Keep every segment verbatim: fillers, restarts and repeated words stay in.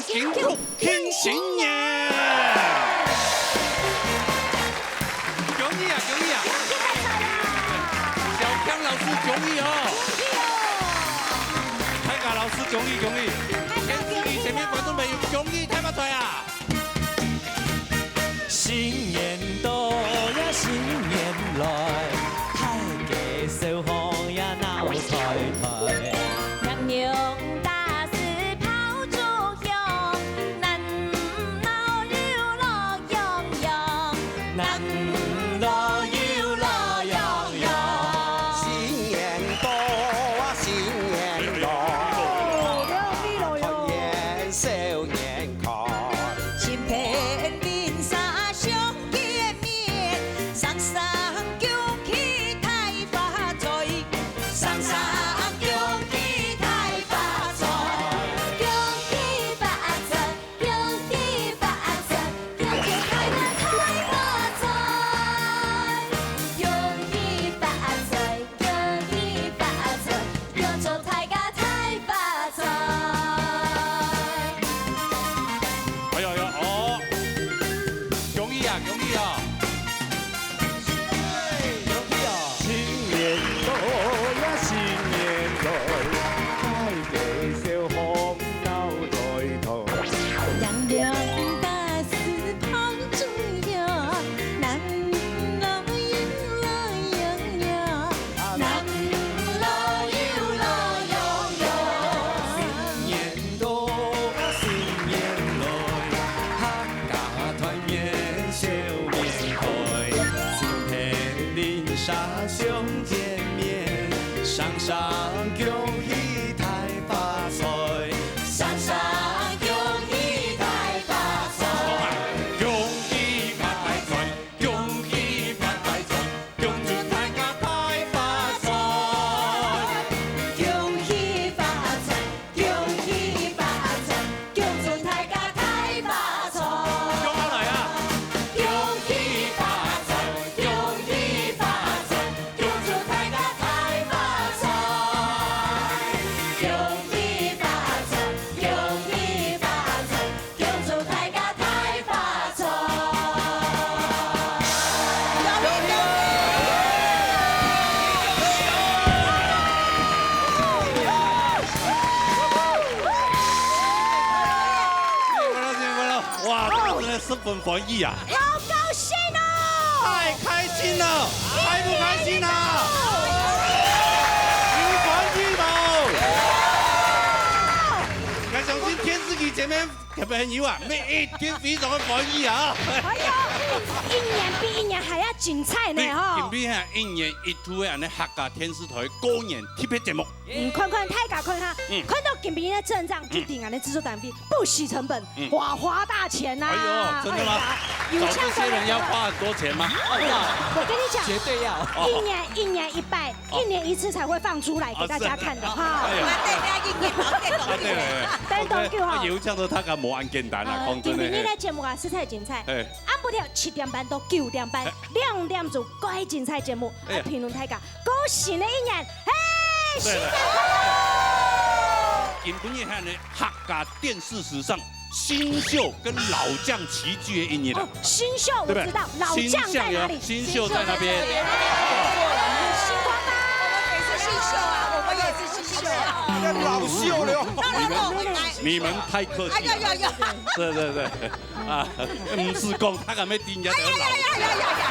辛苦，慶新年！恭喜啊，恭喜啊！恭喜發財啦！小強老師恭喜哦！恭喜哦！大家老師恭喜恭喜！大家恭喜啊！電視機前面觀眾朋友恭喜大發財啊！新年到呀，新年來，大家笑呵呀鬧財財。 哎呦呦，哦，恭喜啊，恭喜啊！恭喜啊！新年到呀，新年來，大家笑呵鬧財財。 恭喜發大財，恭喜發大財，恭祝大家大發財。恭喜發財，恭喜發財，恭祝大家大發財。恭喜來啊！恭喜發財，恭喜發財，恭祝大家大發財。恭喜發財，恭喜發財， 恭祝大家大發財！新年快樂，新年快樂！哇，大家真的十分歡喜啊！好高興哦！太開心了，開不開心啊？有歡喜無？我相信電視機前面 小朋友啊，你一定非常的歡喜啊！哎喲，一年比一年還要精彩呢，吼！你，你比啊，一年一度的恁呢客家電視台過年特別節目。你看看大家看哈，嗯。看到今年的陣仗，就知恁呢製作單位不惜成本，嗯。花花大錢吶。哎喲，真的嗎？哎呀，有這樣的。找這些人要花很多錢嗎？哎呀，我跟你講，絕對要。一年，一年一擺， 一年一次才會放出來給大家看的哈。哦，是啊。哎呀。對，對，對。等等就好。啊，有這樣子，大家無恁簡單啊，呃，講真的，今晡日个節目啊，實在精彩。嘿。暗晡頭七點半到九點半，嘿。兩點鐘，蓋精彩節目，哎呀。啊，評論大家，過新的一年，嘿，新年快樂！對了。今晡日還有客家電視史上 新秀跟老將齊聚的一年啊。哦，新秀我知道，對不對？老將在哪裡？新秀在那邊。新光吧。我們也是新秀啊，我們也是新秀啊。老秀了。你們，你們太客氣了。哎呀呀呀。對，對，對。啊，毋使講，大家愛定一下老。哎呀呀呀呀呀呀。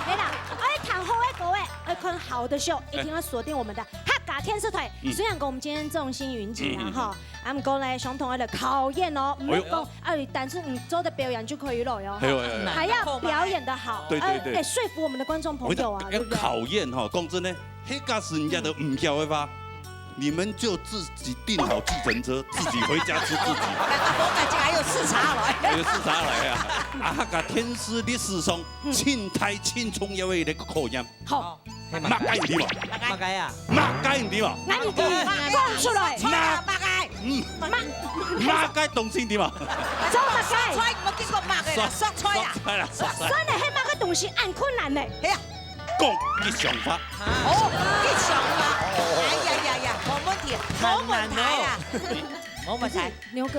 對啦，愛聽好个歌仔，愛看好的秀，一定要鎖定我們的客家電視台。嗯。雖然講我們今天眾星雲集啦，嗯，嗯，嗯。哈， 啊，毋過呢，相同个考驗哦，毋係講，哎喲。啊，你單純你做得表演就可以了喲，哎喲，哎喲。還要表演得好，對，對，對。呃，哎，說服我們的觀眾朋友啊，我跟你講，對不對？要考驗哈，講真的，那假使人家都毋曉的話，你們就自己訂好計程車，自己回家吃自己。我感覺還有視察來。還有視察來啊！啊，客家電視歷史上，嗯。盡大盡重要的一個考驗。 好。麼个你知無？麼个啊？麼个你知無？𠊎毋知，講出來。麼个？嗯。麼个東西你知無？做麼个？說出來，你無見過麼个啦，說出來啊。說出來啦，說出來。算了，係麼个東西恁困難呢？係啊。講吉祥話。哦，吉祥話。哎呀呀呀，無問題，無問題啦。無問題。牛哥，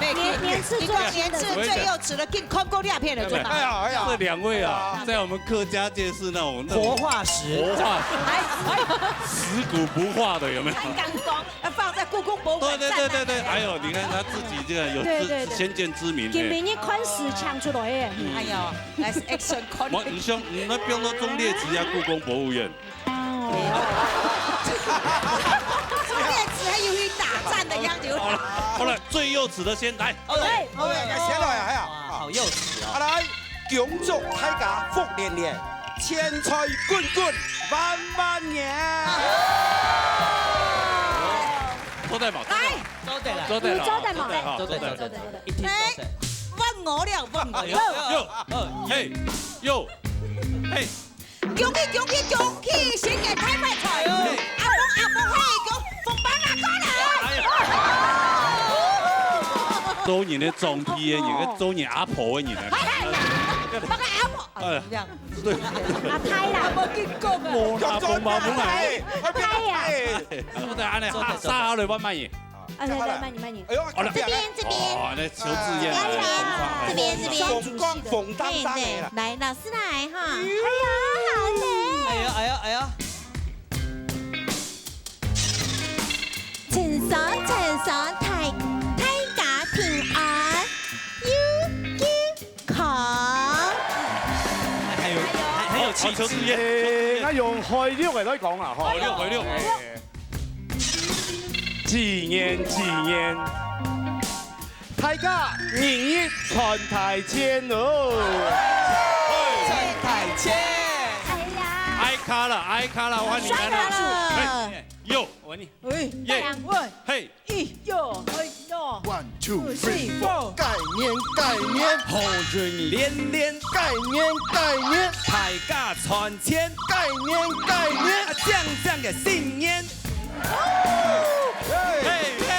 每个年，年次最新的。年次最幼稚的，竟看过两片了，怎么？哎呀，哎呀。这两位啊，在我们客家界是那种，那种活化石。活化石。哎，哎。食古不化的，有没有？刚刚讲，要放在故宫博物馆展览。对，对，对，对，对。哎呦，你看他自己这样有自，对，对，对。先见之明，今年的款式抢出来耶。哎呦，来，action 看。我，你像，你那边都忠烈祠呀，故宫博物院。 哦。忠烈祠还有去打仗的样子。好了，好了，最幼稚的先来。好嘞，好嘞，该先来啊，哎呀。哇，好幼稚哦。啊，来，恭祝大家福连连，钱财滚滚，万万年。收得嘛，收得嘛。来。收得了。收得了，有收得嘛？收得好，收得，收得。收得，收得。一听收得。哎，问我了，问我了。哎呦，哎呦，哎，嘿，呦，嘿。 恭喜恭喜恭喜，新年大发财！哎呦。阿公阿婆，嘿，恭，红包拿过来！哎呦。做人个长辈个人，做人阿婆个人啊。哎，哎，哎，那个阿婆，哎。啊，这样。对。阿太啦。阿婆跟讲啊。无拿红包，无拿。哎，哎呀。哎，我得安尼，哈，啥好了，慢慢演。 啊，来，来，慢点，慢点。哎呦，好了。这边，这边。哦，那求志燕来了，哎呀，这边，这边。风光，风当当的啦。嘿，来，老师来哈。哎呀，好嘞。哎呦，哎呦，哎呦。请上，请上，大，大家平安，有健康。还有，还，很有气质。哦，求志燕，求志燕。哎，那用海陆个来讲啦，吼。海陆，海陆。哎。 纪念纪念，大家日日賺大錢哦！賺大錢！哎呀，愛卡了，愛卡了，我喊你來了。帥了。哎，有，我問你，喂，耶，喂，嘿，一，有，嘿，有。One, two, three, four。雞年，雞年，好運連連，雞年，雞年，大家賺錢，雞年，雞年，啊，靚靚个新年。 嘿，嘿，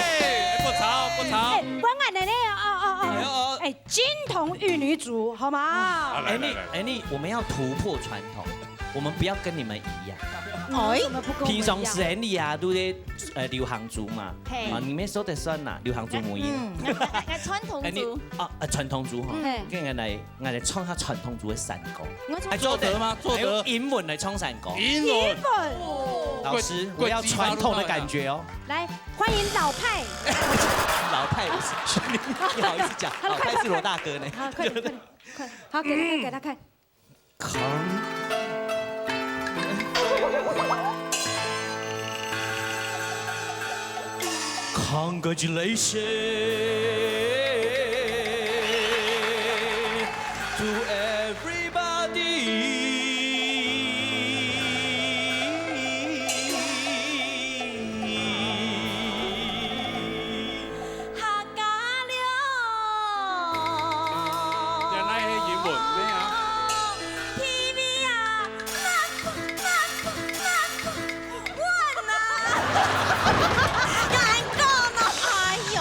不吵，不吵。哎，不然呢？哦，哦，哦。哎呦，哦。哎，金童玉女組，好嗎？好，來，來，來。 Annie，Annie，我们要突破传统，我们不要跟你们一样。哎，怎么不跟我们一样？平常时Annie啊，都在呃流行族嘛，嘿啊，你们说的算啦，流行族母音。嗯，来，传统族。啊，呃，传统族哈，嘿跟人来，来唱下传统族的山歌。我从哎，做得吗？做得。用英文来唱山歌。英文。粉。老师，我要传统的感觉哦。来，欢迎老派。老派不是，你好意思讲，老派是罗大哥呢。好，快点，快点，快，好，给他看，给他看。 Con- Congratulations to everybody. 客家了。原来是英文，对啊。 T V啊，那个那个那个，稳啊！敢讲呢？哎呦！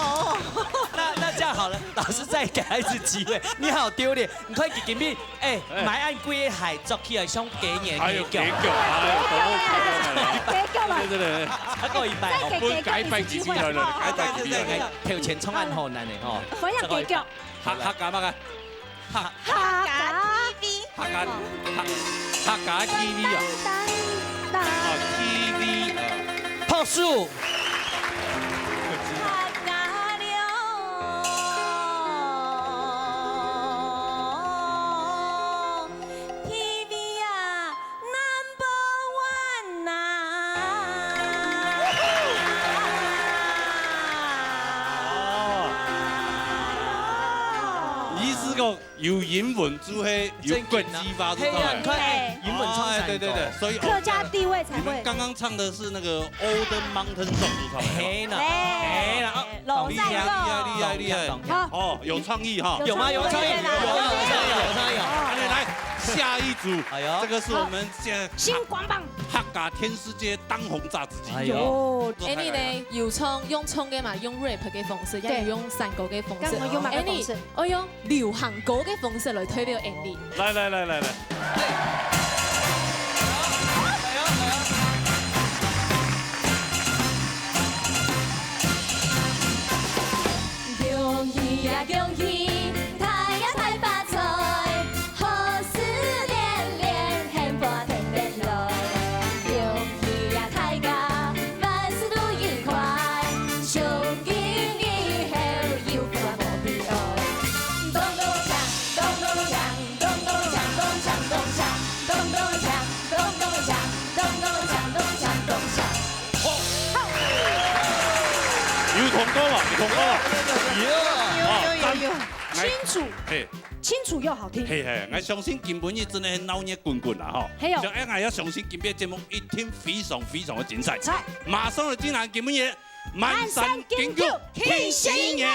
那那这样好了，老师再给他一次机会。你好丢脸，你快给给面，哎，买按贵的鞋着起来像给年哎呦，给狗给，狗，哎呦，多么夸张了。给够了。对对对，他给我一百哦。再给分改一百几句好了，改一百几句好了。再给再给改一百几句好了。我要给够。我要给钱充暗号男的哦。我要给够。客客家嘛个，客家。T V。客家客客家T V啊，当当啊T V啊。泡树。客家了。T V啊，number one呐。哦。意思讲有英文就会有国际化，就嘿呀，对了。你看，哎，英文唱山歌。哎，对对对，所以客家地位才会你们刚刚唱的是那个Old Mountain Song，是唱的。嘿啦，哎嘿啦，啊老山歌。厉害厉害厉害厉害！懂懂好，哦，有创意哈。有吗？有创意，有有有创意，有创意哦。来来来，下一组，哎呦这个是我们现在星光榜。客家天世界当红炸子鸡。哎呦哦，Annie呢，有唱用唱个嘛，用rap个方式，对也有用山歌个方式。刚刚用哪个方式？Annie，我用流行歌个方式来代表Annie。来来来来来。 恭喜呀恭喜，大呀大发财，好事连连，幸福天天来。恭喜呀大家，万事都愉快，恭喜你好，有福无比哦。咚咚锵，咚咚锵，咚咚锵，咚锵咚锵，咚咚锵，咚咚锵，咚咚锵咚锵咚锵咚锵。 有通过啊，有通过啊。有有有有，哎清楚嘿，清楚又好听。嘿嘿，我相信今晡日真的是闹热滚滚啦哈。嘿哟小爱，我要相信今天节目一定非常非常的精彩。彩马上就进来今晡日满山金曲听新年。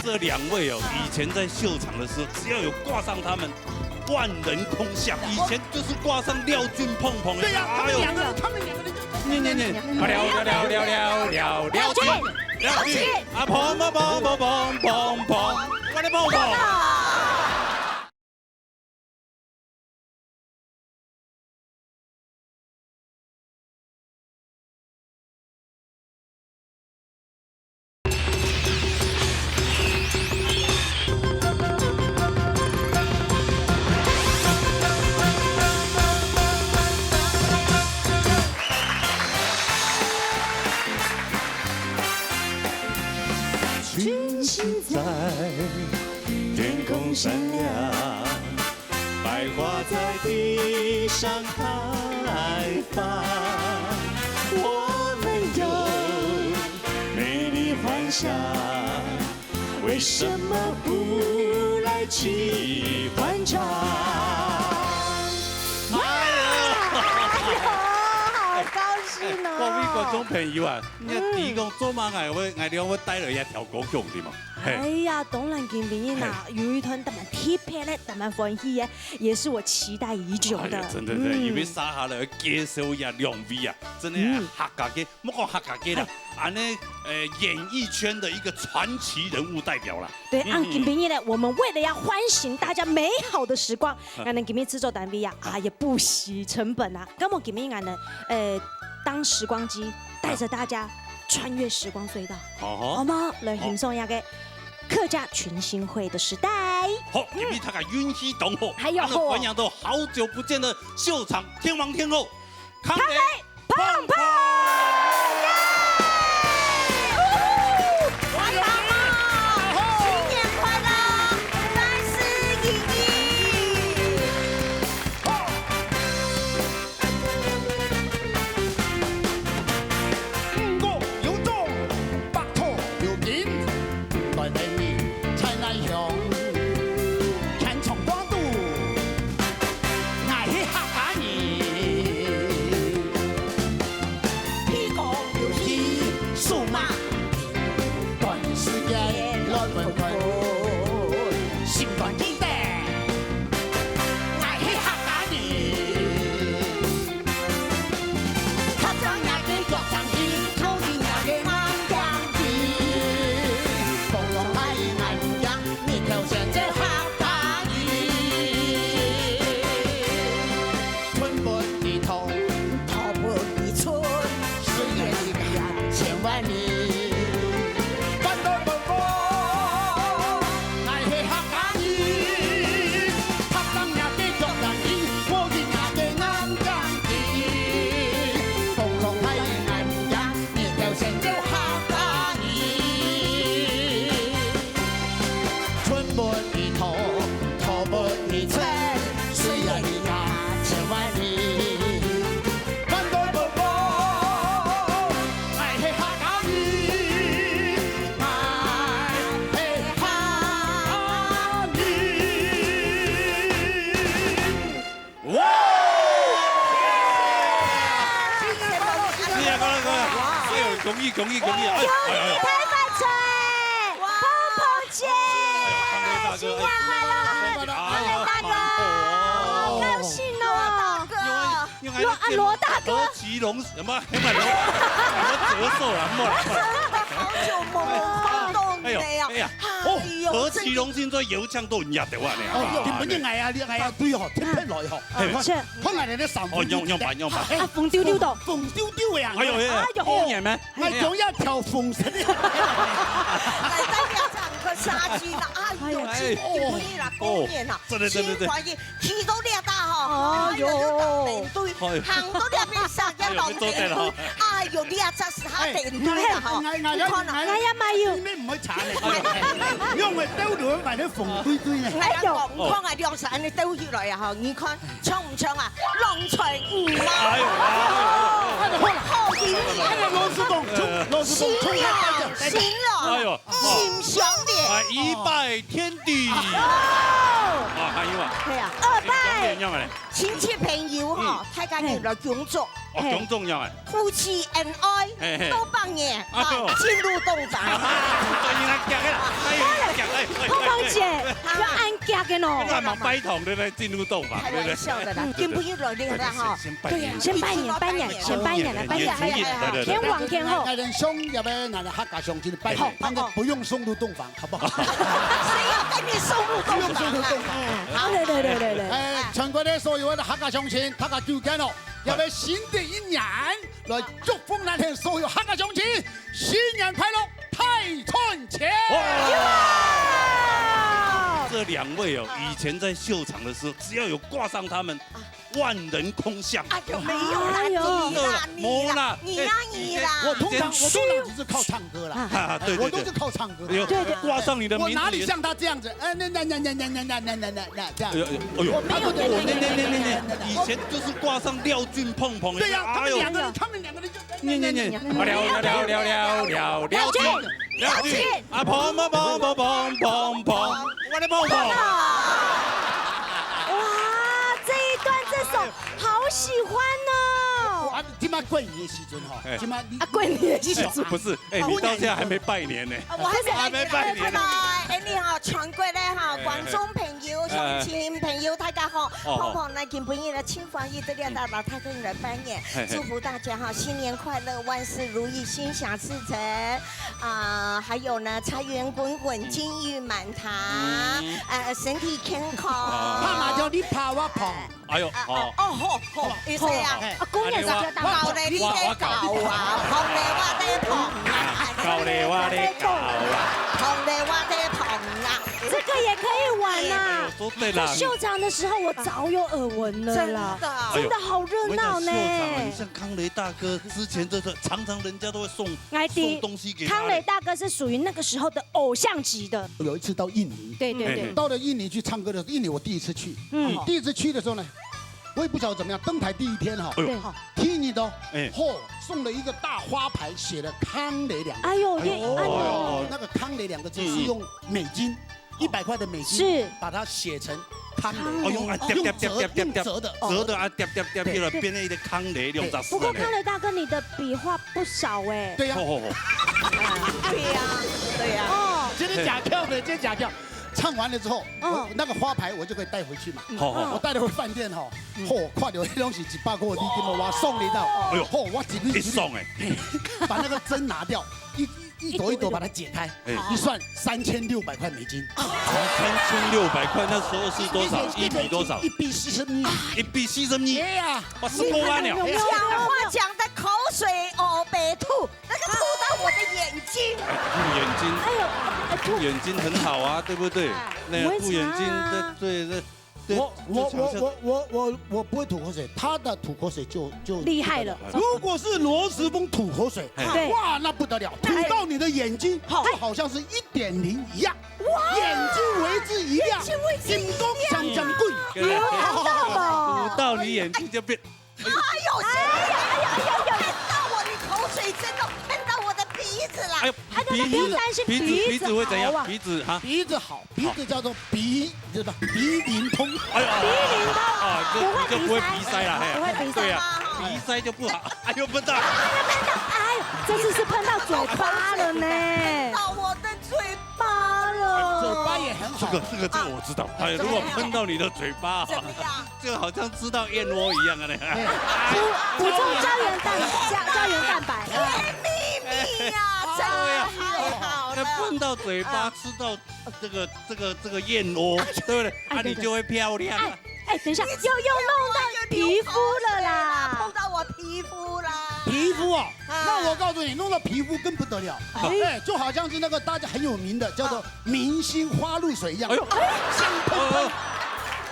这两位哦，以前在秀场的时候，只要有挂上他们，万人空巷。以前就是挂上廖俊碰碰的，对呀，他哎呦，们两个人，他们两个人就念念念，啊，廖廖廖廖廖廖廖俊，廖俊，啊，砰砰砰砰砰砰砰，我的砰砰。 群星在天空闪亮，百花在地上开放。我们有美丽幻想，为什么不来去欢唱？哎呦，好高兴哦！各位观觀眾朋友啊，你看，嗯。提供做麼个會，𠊎兩會帶來一條歌曲，對無？嘿。哎呀，當然，今晡日啊，嘿。有一團當然特別个，當然歡喜个，也是我期待已久的。哎呀，真的，真的，嗯。因為接下來介紹一下兩位啊，真的啊，嗯。客家个，莫講客家个啦，哎。恁呢，呃，演藝圈的一個傳奇人物代表啦。對，嗯，啊，嗯，嗯。今晡日呢，我們為了要歡迎大家美好的時光，嗯。𠊎等今晡日製作單位啊，啊，也不惜成本啊， 該麼今晡日呢，呃，當時光機，帶著大家穿越時光隧道，啊。好，好。好嗎？來欣賞一下个客家群星會的時代。好，今晡日大家運氣當好，還有，恁呢歡迎到好久不見的秀場天王天后，康美、康美、胖胖。耶！嗷呼！阿爸媽，新年快樂，萬事如意！ 五穀有種，百土有金，來陪你在內鄉，牽腸掛肚，𠊎係客家人。鼻公有氣，手麻，全世界來分分，心肝記得。 𠊎係客家人，踏上若个腳掌印，走進若个眼鏡裡，風浪大雨𠊎毋驚，日頭升照客家人。春分你頭，頭分你春， 歲月裡千萬里，萬代不忘，𠊎係客家人。踏上若个腳印，我印若个眼鏡裡，風浪大雨𠊎毋驚，日頭升照客家人。 春分你頭，頭分你春，歲月裡千萬里，萬代不忘，𠊎係客家人，𠊎係客家人。 哇！新年快樂，新年快樂！哎呦，恭喜恭喜恭喜！哎，哎呦，哎呦，恭喜大發財！哇！碰碰姐，哎呦，新年快樂！哎呦，哎呦，大哥，好高興哦！羅大哥，有啊，羅大哥，何其榮，什麼？什麼羅？什麼折壽啊？莫啦，莫啦。好久没有看到你了呀！哎呦，哎呀，哦，哎呦，何其榮，真的。現在有腔都人家的話呢。哦，你們應該啊，你應該啊，對哦，特別來哦。 係。看，看𠊎兜个衫，哦，仰，仰般，仰般。哎，啊，紅丟丟个。紅丟丟个啊。哎呦，哎呦，哎呦。過年咩？𠊎講要挑紅色个。來，再加上个殺雞啦，哎呦，哎。真不容易啦，過年啦，哦，真的，真的，真的。真歡喜，去到這搭吼，哎呦，哎呦。又當面對，哎。行到這邊上，也當面對，哎呦，這隻係下面對啦吼，哎，你看啦。哎呀媽喲。你們毋會查呢。用个兜兜買个紅堆堆呢。哎呦。你看啊，兩儕恁樣兜起來啊，吼，你看 像毋像啊？郎才女貌。哎呦，哎呦，哎呦。好聽啊。哎呀，老師講，老師講，新郎，新郎，哎呦，心相連。哎，一拜天地。哦。啊，還有啊。對啊。二拜。心相連仰般呢？親戚朋友吼，嗯。大家人來工作。哦，工作仰般呢？ 夫妻恩愛，嘿，嘿。到百年，哎呦。啊，進入洞房。哎呀，夾个啦，哎呀，夾，哎，哎，碰碰姐，哎，哎。要恁夾个喏。這還蠻拜堂的呢，進入洞房，開玩笑的啦，對不對？嗯。今晡日來了啦，哈。先，先拜年。對呀，先拜年，拜年，先拜年，來，拜年，拜年，拜年，天王天后。來，來，來，送一位，來，來，客家鄉親的拜年，好，好，好。但是不用送入洞房，好不好？誰要帶你送入洞房啊？不用送入洞房。嗯，好。對，對，對，對，對。哎，全國的所有的客家鄉親，大家久見哦。 也為新的一年來祝福咱兜所有客家鄉親，新年快樂，大賺錢！哇！這兩位哦，以前在秀場的時候，只要有掛上他們，萬人空巷。哎呦，沒有啦，哎呦。你啦，你啦，沒啦，你啦，哎，你啦。我通常，我通常只是靠唱歌啦。啊，對，對，對。我都是靠唱歌的。哎呦，對，對。掛上你的名字也是。我哪裡像他這樣子？哎，那，那，這樣。哎呦，哎呦，哎呦。我沒有，那，那，以前就是掛上廖俊碰碰，對呀，他們兩個人，哎呦。他們兩個人就，念，念，念，啊，廖，廖，廖，廖，廖，廖俊，廖俊，廖俊。啊，碰，碰，碰，碰，碰，碰，碰，我的碰碰。哇，這一段這首好喜歡哦。啊，這馬過年的時陣吼，哎。這馬你啊，過年的時陣。哎，不是，哎，你到現在還沒拜年呢。啊，我還沒拜年呢。還沒拜年呢。拜拜，哎，你好，全國的哈，哎，廣東朋友、哎，鄉親朋友，大家好，哦，哦。碰碰呢，今晡日呢，清華一直練到老太太來拜年，嘿，嘿。祝福大家哈，新年快樂，萬事如意，心想事成。啊，還有呢，財源滾滾，嗯。金玉滿堂，嗯。呃，身體健康。哦。拍麻將，你拍我碰。哎。 哎喲，啊，哦。哦，好，好，意思啊。好，好，好。啊，公演是比較大。搞得你在搞啊，碰得我在碰啊，搞得我在搞啊。碰得我在碰啊。這個也可以玩啊。哎，我說對啦。就秀場的時候，我早有耳聞了啦。真的。真的好熱鬧呢。哎喲，我跟你講，秀場啊，你像康雷大哥之前就是常常人家都會送，哎，對，送東西給他的。康雷大哥是屬於那個時候的偶像級的。有一次到印尼，對，對，對。嗯。到了印尼去唱歌的時候，印尼我第一次去，嗯。第一次去的時候呢， 我也不曉得怎麼樣，登台第一天哈，哎喲。對。第一天哦，哎。嚯，送了一個大花牌，寫了康雷兩個字。哎喲，哎喲。哎喲，那個康雷兩個字是用美金，嗯。一百塊的美金，是。把它寫成康雷。哦，用啊，用折，疊疊疊疊疊疊，用折的。折的啊，疊疊疊疊了，對。變成一個康雷兩隻字了呢。不過康雷大哥，你的筆畫不少哎。對呀。哦，哦，哦。對呀，對呀。哦。真的假的呢？真的假的？ 唱完了之後，嗯。我那個花牌我就可以帶回去嘛。好，好，好。我帶了回飯店吼，嗯。嚯，看到那東西一百塊，你給我送你到，哎喲，嚯，我一粒一粒，一送哎。把那個針拿掉，一，一朵一朵把它解開，哎。一算三千六百塊美金。三千六百塊，那時候是多少？一比多少？一比四十二。一比四十二。哎呀，哇，十五萬了。有沒有？講話講的口水哦，白吐。 那個吐到我的眼睛。哎，吐眼睛。哎喲，哎，吐。吐眼睛很好啊，對不對？哎。那個吐眼睛，我也查啊。對，對，對，我，我，我，我，我，我，我不會吐口水，他的吐口水就，就厲害了。不得了。如果是羅時豐吐口水，哎。對。哇，那不得了，哎。吐到你的眼睛，好。就好像是一點零一樣，哇。眼睛為之一亮，眼睛為之一亮。金光閃閃光。有看到嗎？吐到你眼睛就變 哎喲，哎呀，哎呀，哎呀，哎呀。喷到我的口水，真的喷到我的鼻子啦。哎喲，哎，那個不用擔心，鼻子，鼻子，鼻子會怎樣？鼻子好啊。鼻子哈？鼻子好。鼻子叫做鼻，對吧？鼻靈通。哎喲，鼻靈通。啊，就，不會鼻塞。就不會鼻塞啦，嘿。不會鼻塞。對啊，鼻塞就不好。哎喲，不知道。哎呀，噴到，哎喲，這次是噴到嘴巴了呢。噴到我的嘴巴了。嘴巴也很好。這個，這個，這個我知道。哎，怎麼樣？如果噴到你的嘴巴，怎麼樣？ 就好像吃到燕窩一樣啊，那個。補，補充膠原蛋，膠，膠原蛋白。甜蜜蜜啊，真的太好了。那碰到嘴巴，啊。吃到這個，這個，這個燕窩，對不對？哎，啊，對，對。你就會漂亮啊。哎，哎，等一下，又，又弄到皮膚了啦。碰到我皮膚啦。皮膚啊，啊。那我告訴你，弄到皮膚更不得了。哎。哎，就好像是那個大家很有名的，叫做 明星花露水一樣，哎喲。香噴噴。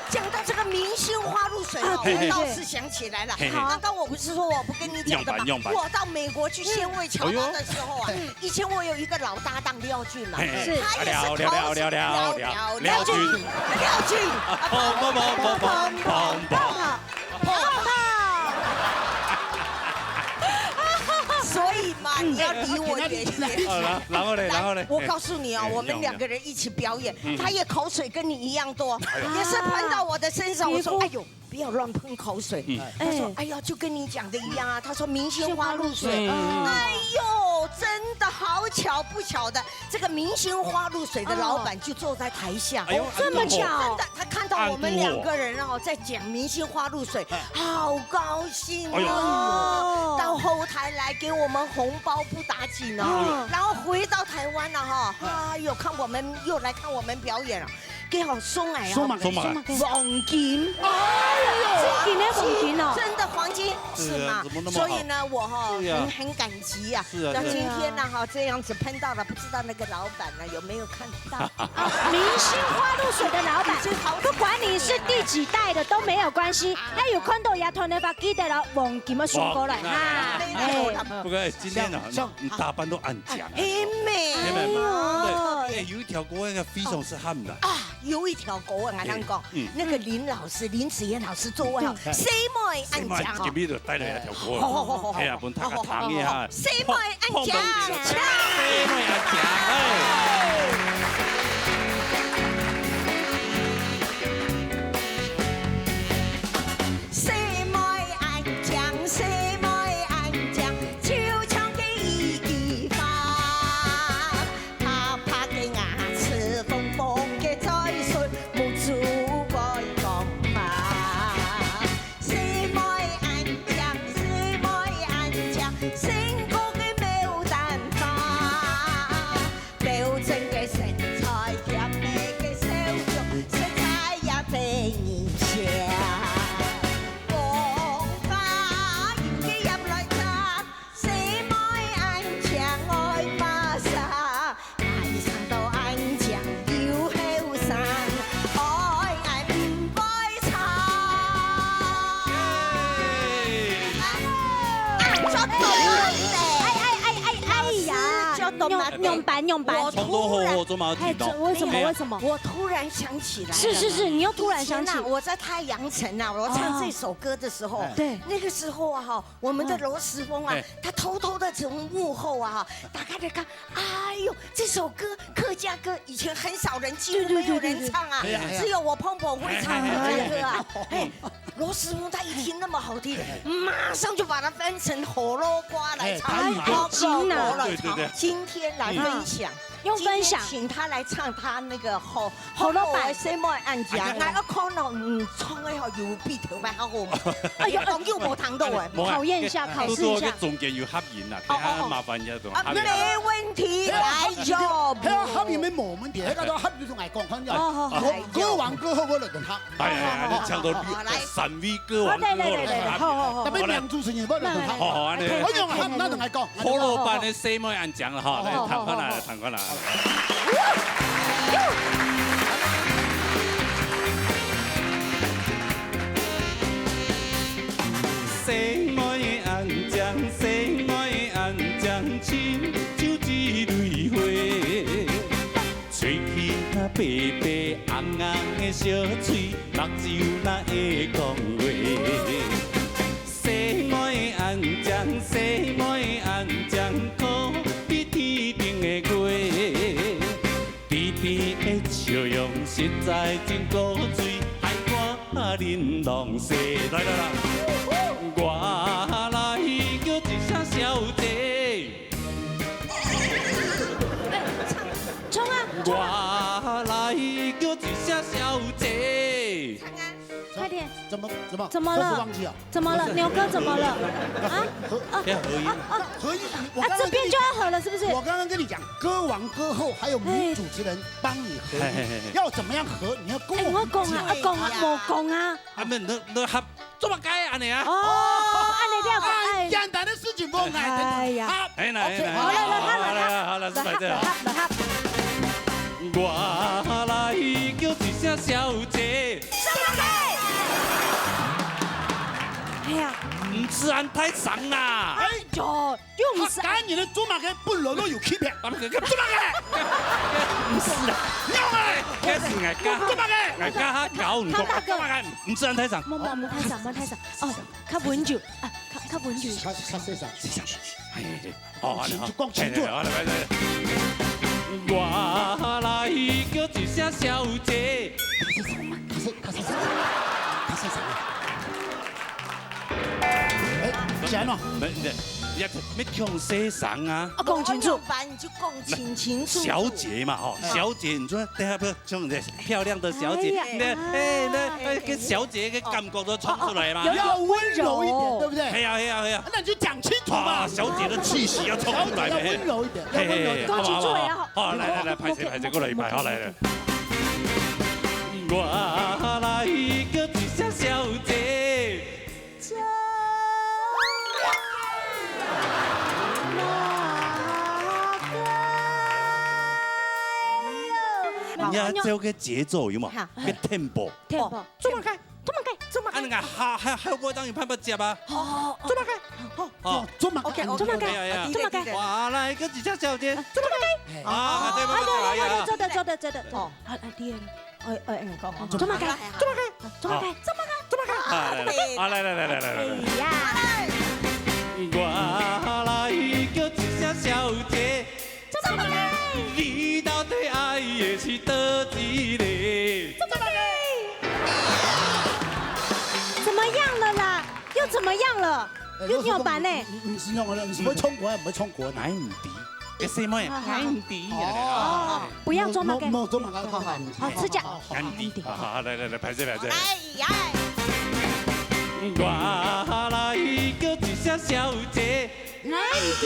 講到這個明星花露水哦，啊，對，對，對。我倒是想起來了。嘿，嘿。剛剛我不是說我不跟你講的嗎？樣板，樣板。我到美國去鮮味橋梁的時候啊，嗯。哎喲。以前我有一個老搭檔廖俊嘛，嘿，嘿。他也是聊，聊，口水，聊，聊，聊，聊，廖俊，廖俊。廖俊。啊，砰，砰，砰。 所以嘛，你要離我遠一點。好了，然後嘞，來，然後嘞。我告訴你哦，哎，我們兩個人一起表演，嗯。他也口水跟你一樣多，哎喲。也是噴到我的身上。我說，皮膚。哎喲，不要亂噴口水。嗯。他說，哎。哎呀，就跟你講的一樣啊。他說明星花露水。嗯。哎喲，真的好巧不巧的， 這個明星花露水的老闆就坐在台下。哎喲，哦，這麼巧。真的，他看到我們兩個人哦，在講明星花露水，哎。好高興哦。哎喲。到後台來給我們紅包不打緊哦，哎喲。然後回到台灣了哈，哎。哎喲，看我們，又來看我們表演了，給好送哎哦。送嘛，送嘛。黃金。哎喲。真的黃金哦。真的黃金，是啊，是嗎？怎麼那麼好？所以呢，我哈，對呀。很，很感 激啊。是啊，到今天呢，是啊。哈，這樣子噴到了，不知道那個老闆呢，有沒有看到？啊，明星花露水的老闆，不管你是第幾代的都沒有關係，哎，有看到也同你發記得了，黃金的送過來哈。哎。不過，哎，今天呢，像，你，你打扮都恁靚啊。哎，美。哎喲。對，哎，有一條歌那個非常適合你的。啊，有一條歌，我跟你講，哎，嗯。那個林老師，林子嫣老師做的哦，嗯。細妹恁靚哦。今日就帶來一條歌。好，好，好，好，好。哎呀，分大家聽一下。 細妹恁靚，細妹恁靚，哎。細妹恁靚，細妹恁仰，仰般，仰般。我突然，重頭好好做嘛，哎，这为什么？没有。为什么？我突然想起来了。是，是，是，你又突然想起。以前啊，我在太阳城啊，我唱这首歌的时候，哦。哎。对。那个时候啊，哈，我们的罗时丰啊，哎。他偷偷地从幕后啊，哈，打开来看，哎呦，这首歌，客家歌，以前很少人，几乎没有人唱啊，对，对，对。对，对，对。只有我婆婆会唱客家歌啊。哎呀，哎呀。哎， 罗时丰他一听那么好听，马上就把它翻成火龙果来唱，哎，台语歌。好口头了。对，对，对。今天来分享，哎。用分享。今天请他来唱他那个火，火龙果。火龙果。什么按讲？哎呀。哎，我看到，嗯，唱的吼，有比头发好好嘛。哎呦，哎，讲又无听到哎。哎，无啊，考验一下，考试一下。拄拄个中间有合音啊，等下麻烦一下同合音。啊，没问题，哎呀，来哟。哎呀，合音没问题，那个都合音同我讲，看一下。哦，好，好。歌，歌王歌后，我来等他。 哎，哎，哎，你唱到比，好，好，好，來。三位歌王歌后來，好，來，來，來，好，好，好。特別兩主持人，我來，來，來，好，好，按呢。OK，OK，OK，OK。我用合，那等來講。火龍果个什麼按講了哈，來，好，好，彈看來，好，好。彈看來。什麼按講，什麼按講，親像一蕊花。 吹起那白白紅紅的小嘴，目睭那會講話。細妹恁靚，細妹恁靚，可比天頂的月。甜甜的笑容實在真古錐，害我玲瑯踅。來，來，來。我來叫一聲小姐。 衝啊！我來叫一聲小姐。唱啊！快點！怎麼，怎麼？怎麼了？合不合啊？怎麼了？牛哥怎麼了？啊？合，啊？要合音。啊，啊，合音，我剛剛跟你講，啊，這邊就要合了，是不是？我剛剛跟你講，歌王歌后還有女主持人幫你合音，嘿，嘿，嘿，嘿。要怎麼樣合？你要跟我們講。哎，我講啊，啊，講啊，無講啊。啊，沒，那，那他 做麼个恁呢啊？哦，恁呢了解，哎，哎。簡單的事情，無礙的。哎呀。好，哎，來，OK，來，好，來，來，好，來，來，好，來，來，來，來，來。我來叫一聲小姐。什麼？哎呀。毋使恁大聲啦。哎喲。 用啥？客家人个做麼个本來都有區別。做麼个？毋使啦。用欸。該係𠊎家，做麼个？𠊎家下搞毋懂。做麼个？毋使恁大聲。莫，莫，莫大聲，莫大聲。哦，較溫柔啊，較，較溫柔。較，較細聲。細聲。哎，哦，就講清楚。哎，好，來，來，來。我來叫一聲小姐。較細，較細聲。較細聲。 哎，是按怎？沒，你，你，你講細聲啊。哦，講清楚。無仰般，你就講清清楚楚。小姐嘛，吼，哎。小姐，你說等下不要像這漂亮的小姐，哎呀，那，哎，那，哎，哎，跟小姐个感覺都衝出來嘛。哦，哦，有點溫柔。要溫柔一點，對不對？哎呀，哎呀，哎呀。那你就講清楚嘛。啊，小姐的氣息要衝出來。小姐要溫柔一點，要溫柔一點。嘿，嘿，嘿，講清楚也好。好，好，好，來，來，來，歹勢，歹勢，過來一擺，好，來，來。 我來叫一聲小姐。你要照个節奏有無？好。个tempo。Tempo。做麼个？做麼个？做麼个？啊，你看，還，還，還有無當有辦法接啊？哦，哦。做麼个？哦，哦，做麼个？OK，OK，OK。做麼个？哎呀，哎呀。做麼个？我來叫一聲小姐。做麼个？啊，對，對，對，哎呀，哎呀。做得，做得，做得。哦。啊，啊，第二個。 哎，哎，哎，講，講，做麼个？做麼个？做麼个？做麼个？做麼个？啊，來，來，來，來，來，來。哎呀。我來叫一聲小姐。做麼个？你到底愛的是佗一个？做麼个？怎麼樣了啦？又怎麼樣了？ 哎，又扭板呢？你，你，你是用了，你是會唱歌，會唱歌呢？𠊎毋知，該細妹，啊，好，好。𠊎毋知啊。哦，不要做麼个。莫，莫做麼个，好，好，好，好，好，好，好。𠊎毋知，好，好，來，來，來，歹勢，歹勢。哎呀。我來叫一聲小姐。𠊎毋知。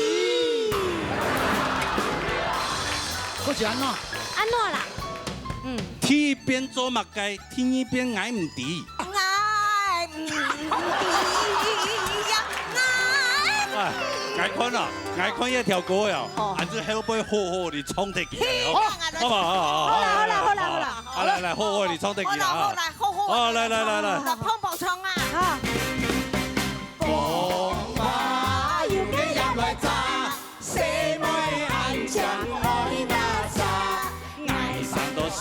或者按怎？按怎啦？嗯。第一遍做麼个？ 第二遍𠊎毋知。𠊎毋知呀，𠊎毋知。哎，𠊎看啊，𠊎看這條歌啊，哦。還係後背好好地唱得起來哦。嘿，好不好？好啦，好啦，好啦，好啦。好，來，來，好好地唱得起來啊。好啦，好啦，好好。好，來，來，來，來。好，來，胖寶唱啊。好。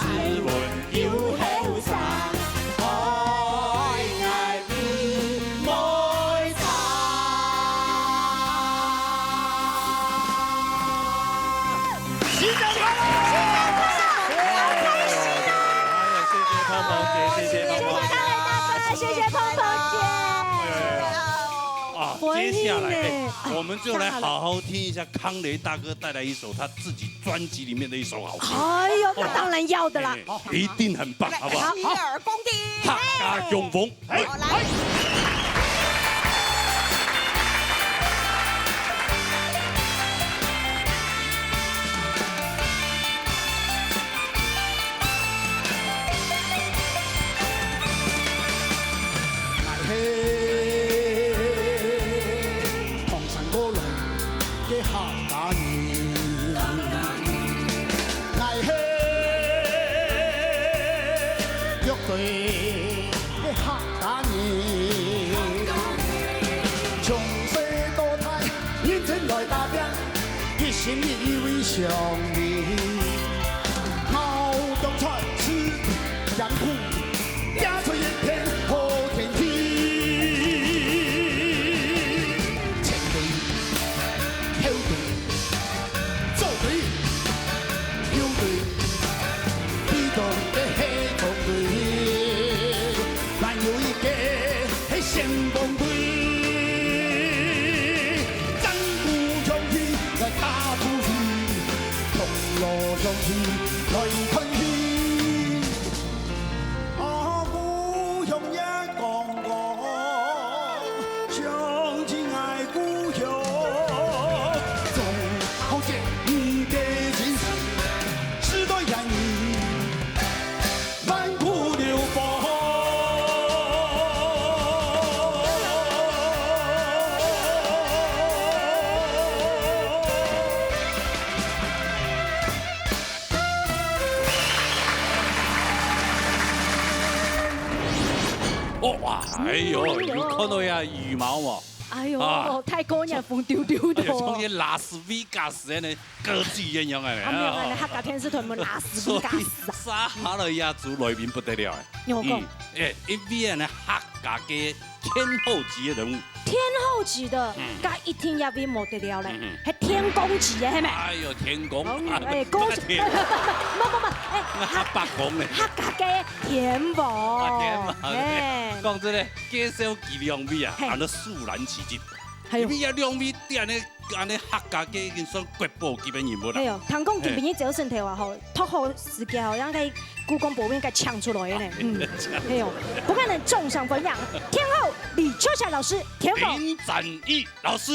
斯文又後生，愛愛毋會差。新年快樂！新年快樂！好開心啊！哎呀，謝謝碰碰姐，謝謝碰碰姐。謝謝大家，謝謝碰碰姐。哎呀，啊，接下來，哎，我們就來好好聽一下康雷大哥帶來一首他自己專輯裡面的一首好歌。哎呦，那當然要的啦。哎，一定很棒，好不好？洗耳恭聽。客家雄風，哎。好，來。 𠊎係唐山過來个客家人，𠊎係玉堆个客家人，從細到大認真來打拚，一心一意為鄉里，咬薑菜，食艱苦， 掖出一片好天地。前隊、後隊、左隊、右隊，其中个係中隊，還有一個係先鋒隊。戰鼓響起來打出去，銅鑼響起來看戲。 啊，故鄉也光光，想起𠊎故鄉，總好見你个人，世代言語，萬古流芳。 哦，哇，哎呦，有看到呀，羽毛哦。哎呦，啊。哦，太高興，紅丟丟的哦。哎呦，像个拉斯維加斯个歌劇一樣个。啊，沒有，啊，客家電視台門拉斯維加斯啊。所以，沙哈拉雅族來賓不得了哎。有講。嗯，哎，因為呢，客家个天后級个人物。 天后級个，嗯。該一定也會無得了咧，嗯嗯。係天公級个，係無？哎喲，天公，哦，哎，公，那个天，不不不，哎，那个伯公呢？客家个天后，啊，天后，哎。講真个，介紹佢兩位啊，嘿。恁樣肅然起敬。哎喲。因為這兩位在恁樣，恁樣客家个已經算國寶級个人物啦。哎喲，聽講今晡日朝晨頭啊，吼，嘿。 託好時間哦，讓該故宮博物院該搶出來个呢。嗯，係哦，不過呢，眾賞分享，天后李秋霞老師，天后。林展毅老師。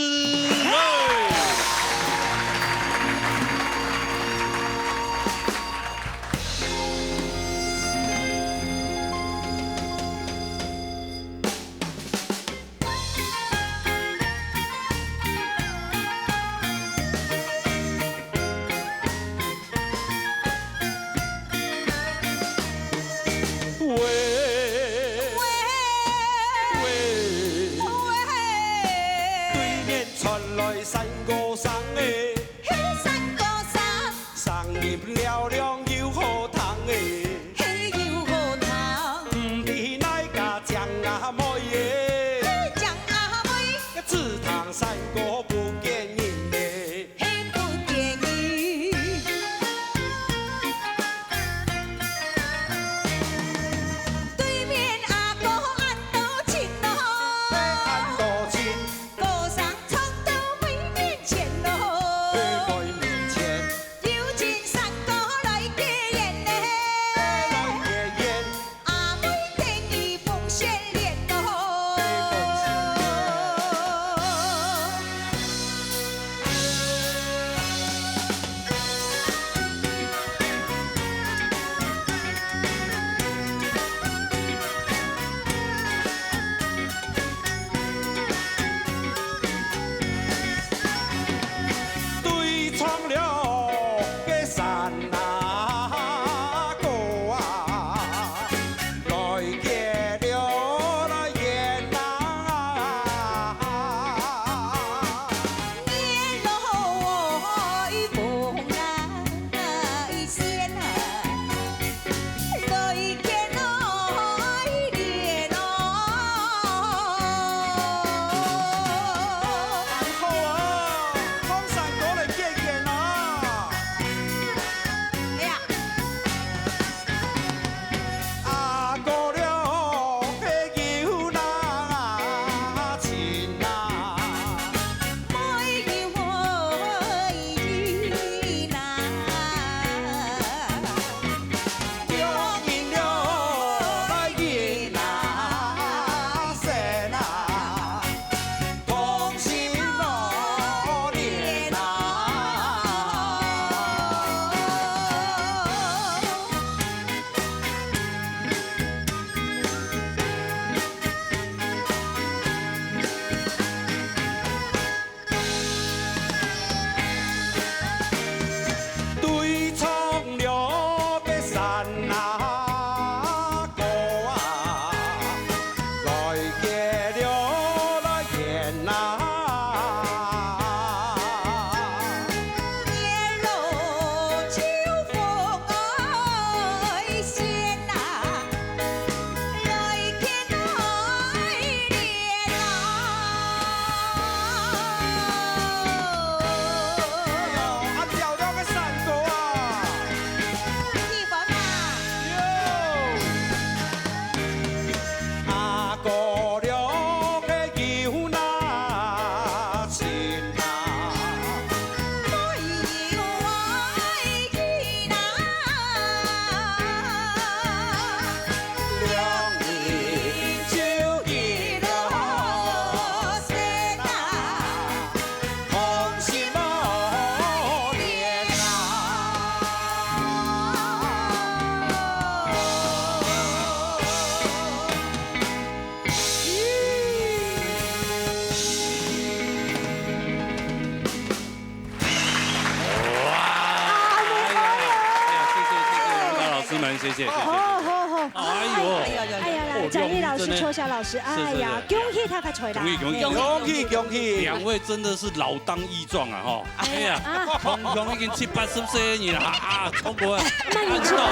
謝謝，謝謝。好，好，好。哎呦。哎呀，哎呀，來，哦，展毅老師、秋霞老師，哎呀，恭喜大家出來啦。恭喜，恭喜，恭喜。恭喜，恭喜。兩位真的是老當益壯啊，吼。哎呀，強強已經七八十歲个人了，啊，衝過來。慢點吃，慢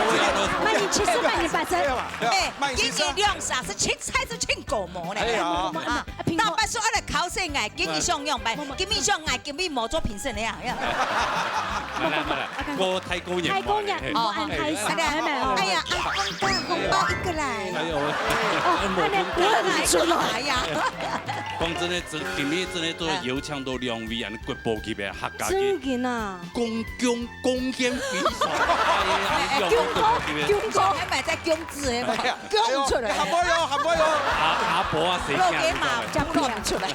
點吃，慢點八十。哎，今年兩儕係七，才係七个毛呢。哎呀。啊，大伯說愛來考試，𠊎今日想樣般，今日想𠊎今日無做評審了呀。 來來來，過太過年，太過年，毋好恁開心，哎呀，哎呀，紅包，紅包一個來。哎呦，哦，恁樣我很出來呀。講真个，真，今日真个做邀請到兩位恁骨寶級个客家个，真个啊，貢貢貢獻非常，哎呀，恁樣骨寶級个，恭喜，還買在恭字个嘛。 講出來。哎呦，喊我喲，喊我喲。阿，阿婆啊，誰講？老爹媽講出來。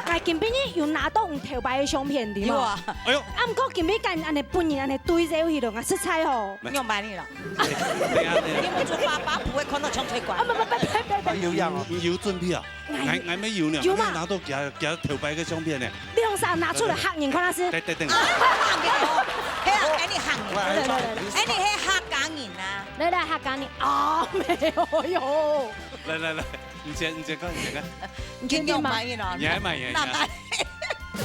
哎，今晡日有拿到你頭擺个相片，對無？有啊。哎呦。啊，毋過今晡日跟恁樣本人恁樣對照去了，啊，實在吼。樣般呢啦？等下，等下。你們做爸爸不會看到長腿管。啊，不，不，不，不，不，不。有樣哦。你有準備啊？哎。𠊎，𠊎沒有呢，有嘛？還沒有拿到佢，佢頭擺个相片呢。你用啥拿出來嚇人看下先？等，等，等。啊，嚇人哦。係啊，哎，你嚇人。來，來，來，來。哎，你係客家人啊？ 來來，客家人。啊，沒有喲。來來來，你先，你先看，你先看。你確定嗎？你還滿意呢？你還滿意？那滿意。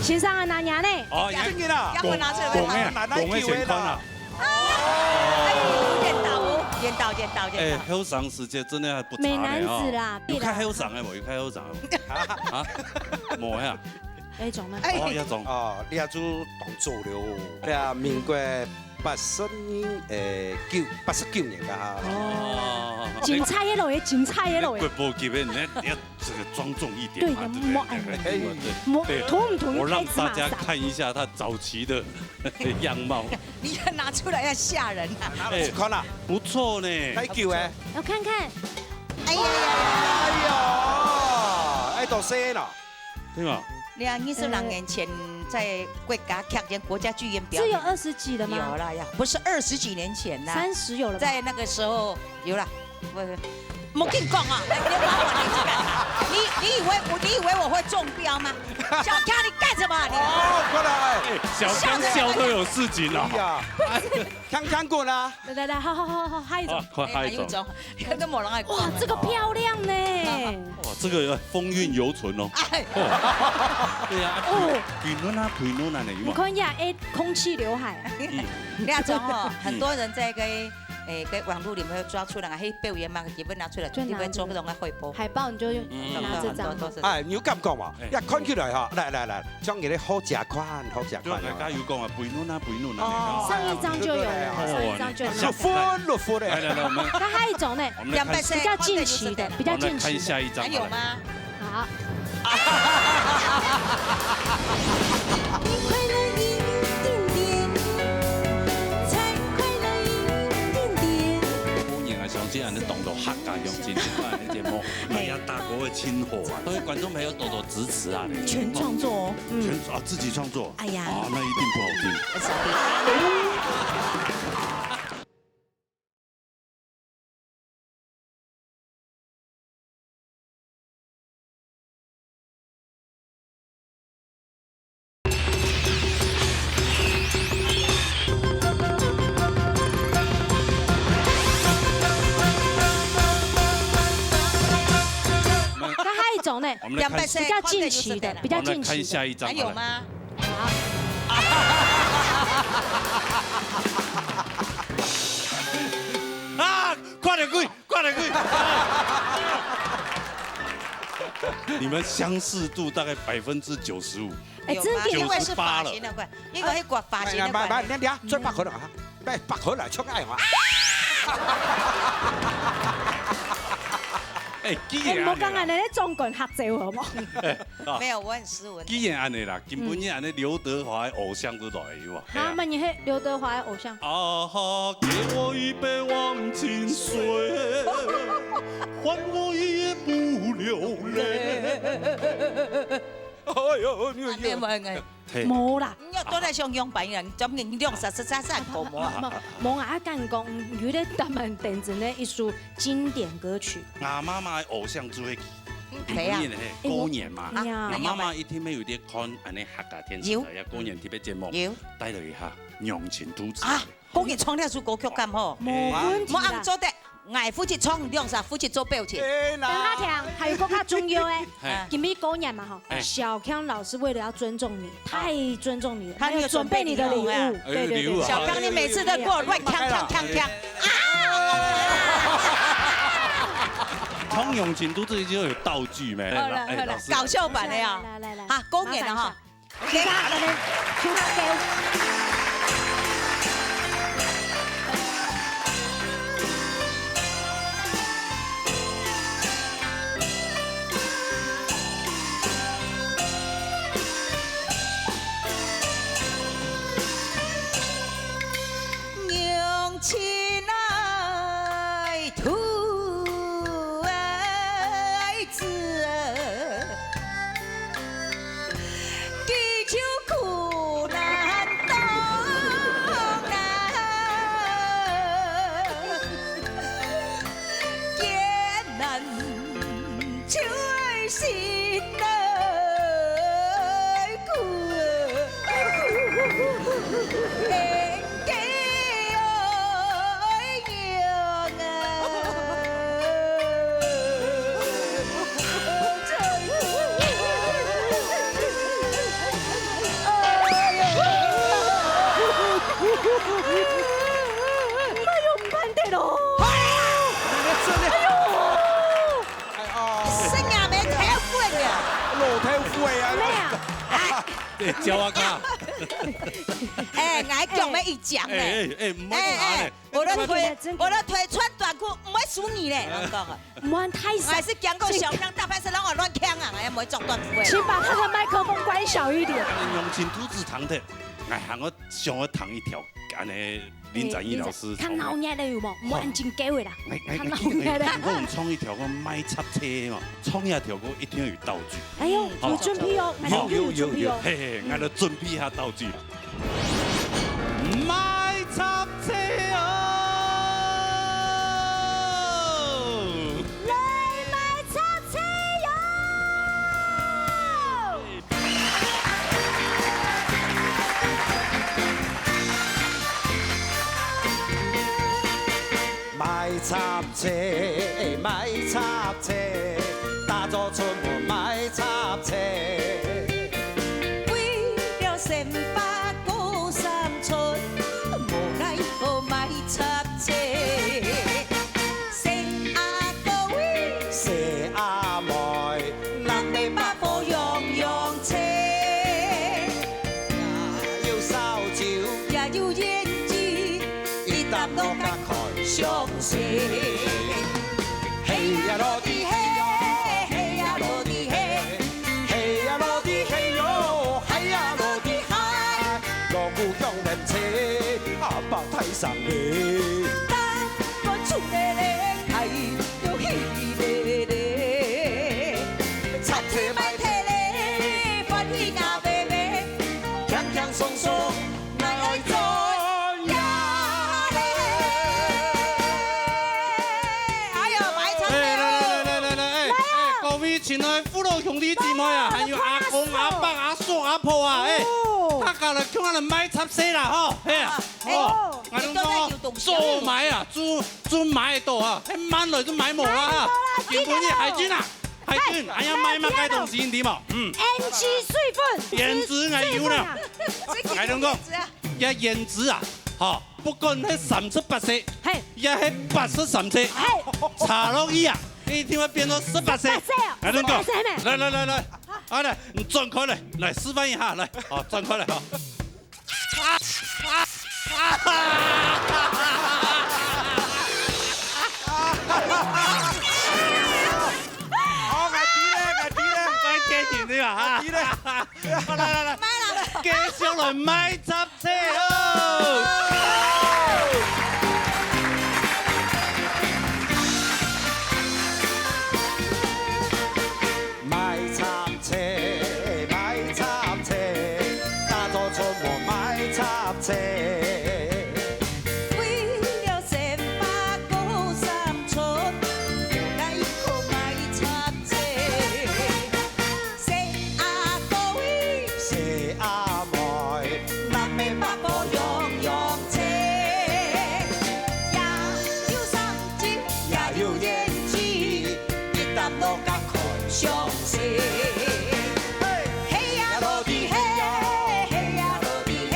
先生啊，拿你呢？哦，你還真个啦。要不拿出來吧？講，講个，講个先看啊。哎呦，顛倒哦，顛倒，顛倒，顛倒。哎，後生時節真的還不差呢，美男子啦，哦。有較後生个無？有較後生个無？啊？無呀。 哎，總呢？哦，也總。哦，你也就當早了。對啊，民國八十年，誒，九，八十九年个哈。哦。精彩个咯，精彩个咯。國寶級个，你，你這個莊重一點嘛，對，對不對？莫，哎，對，對，對。莫，對，同不同意？我讓大家看一下他早期的樣貌。你要拿出來要嚇人啊。哎，看啦。不錯呢。太久哎。要看看。哎呀。哎呀，哎，都生了。 對吧？你看，二十來年前在國家劇院、國家劇院表演。是有二十幾了嗎？有了呀，不是二十幾年前啦。三十有了吧？在那個時候有了。我，我跟你講啊，來，你要把我年紀講。你，你以為我，你以為我會中標嗎？小強，你幹什麼啊你？哦，過來。哎，小強笑都有事情了。哎呀，強強滾啊！來來來，好好好好，下一種。啊，快下一種。哎，有一種。 都無人愛講。哇，這個漂亮呢。哇，這個風韻猶存哦。哎。哦。對啊，啊，哦。肥嫩啊，肥嫩啊，你有無？你看一下，哎，空氣劉海。嗯。你看，吼，嗯。很多人在該，誒，該網路裡面會抓出來，還表演嘛，基本拿出來，就拿這個。就會做那種海報。海報你就用，嗯。拿這張。很多都是。哎，你有感覺無？哎。要看起來哈，來來來， 像你个好食款，好食款哦。對啊，加油講啊，肥嫩啊，肥嫩啊，哦。你看。上一張就有了，哦，上一張就有了。綠粉綠粉的。來，來，來，我們，那還有一種呢？我們來看，比較近期的，比較近期的。我們來看下一張，還有嗎？好。快樂一點點，才快樂一點點。過年啊，像這樣的動作，客家鄉親情節目，哎呀，大哥的親火啊，各位觀眾朋友多多 支持啊。全創作哦。嗯。全，啊，自己創作。哎呀。啊，那一定不好聽。不是啊。那還有一種呢？我們來看，比較近期的，比較近期的。我們來看下一張好了。還有嗎？好。啊，快點跪，快點跪。你們相似度大概百分之九十五。哎，有嗎？真的。因為是髮型的關係，九十八了。因為那個髮型的關係。慢，慢，慢，你，你啊，最白可能啊。 買百合來充愛嘛。哎，既然哎，莫講恁樣，你中國客走好無？啊。沒有，我很斯文。既然恁樣啦，今晡日恁樣劉德華的偶像都來，有無？哈，那你係劉德華的偶像？啊哈，給我一杯忘情水，換我一夜不流淚。哎呦，你啊，你有，哎。 嘿。無啦。你要多來想樣板呀，你專門你兩三十三三個無啊？無，無啊，啊，敢講，有个台灣電視呢，一首經典歌曲。𠊎媽媽的偶像就係佢，嗯，誰啊？今年嘿，過年嘛，啊，𠊎媽媽一定會有在看恁樣客家電視台，有。過年特別節目，有。帶了一下《娘親肚子》。啊。講佢唱這首歌曲敢好？無問題啦。莫恁做得，𠊎負責唱，兩儕負責做表情。哎，等下聽，還有更加重要的，嘿。今日過年嘛吼，哎。小康老師為了要尊重你，太尊重你了，他有準備你的禮物。還有準備禮物啊。對，對，對，哎，有禮物啊。小康，你每次都給我亂鏘鏘鏘鏘。啊！通常唱都是已經有道具沒？好了，哎，好了，老師。搞笑版的呀。來，來，來，來，好，過年了哈。麻煩一下。 OK，好了。娘親啊， 兔崽子，佢就苦難當啊，艱難就係心內苦。 哎喲，毋辦得咯！哎喲！哎喲！生也無豆腐个。老豆腐个啊！咩啊？哎，對，教我看。哎，𠊎講要一講呢。哎，哎，哎，毋好講啊。哎，哎， 我的腿，我的腿穿短褲，毋會輸你咧，我講啊。毋好大聲。𠊎係講過小康大牌，係讓我亂鏘啊，𠊎也毋會著短褲个。請把他的麥克風關小一點。用盡肚子疼的，𠊎還愛想要彈一條，恁呢林展義老師。較鬧熱个有無？毋好恁緊叫个啦。哎，哎，較鬧熱个。哎，我們唱一條个賣插車嘛，唱一條歌一定要有道具。哎喲，好，有準備哦，有，有，有，有準備哦。嘿，嘿，𠊎來準備一下道具。 賣插車哦！來賣插車喲！賣插車，賣插車，打早出門賣插車。 為了生活過三餐，無奈何賣插車。細阿哥喂，細阿妹，人買百貨樣樣車。也有燒酒，也有胭脂，一搭五角看相星。嘿呀，落地嘿喲，嘿呀，落地嘿。 嘿呀，落地嘿喲，嘿呀，落地嗨，鑼鼓響連箠，阿爸大聲咧。打鼓吹咧咧，哎喲嘿咧咧，插車賣忒咧，歡喜啊咩咩，輕輕鬆鬆。 哎喲，賣唱了哦！哎，來，來，來，來，來，哎，哎，各位親愛的父老兄弟姊妹啊，還有阿公、阿伯、阿叔、阿婆啊，哎，哦。大家來，共下來賣插車啦，吼，嘿，啊，哦，哎，𠊎同你講哦，你都在有東西。做買啊，做，做買到啊，哎，慢來就買無啦，哈。買無啦，今晡日海軍啊， 海軍，哎呀，買麼个東西你知無？嗯。胭脂水粉。胭脂𠊎有呢。水粉啊。𠊎同你講，這胭脂啊，吼，不管係三十八色，嘿。也係八十三色，嘿。搽落去啊，一定會變到十八色。十八色啊，𠊎同你講，十八色咩？來，來，來，來，啊，來，你轉開來，來示範一下，來，好，轉開來，好。 好，𠊎知咧，𠊎知咧。𠊎知咧。來，來，來，來，繼續來賣插車哦！賣插 車，賣插車，打早出門賣插車。為了生活過三餐，無奈何賣插車。細阿哥喂，細阿妹，南美北部樣樣車。相思。嘿呀落地嘿，嘿呀落地嘿，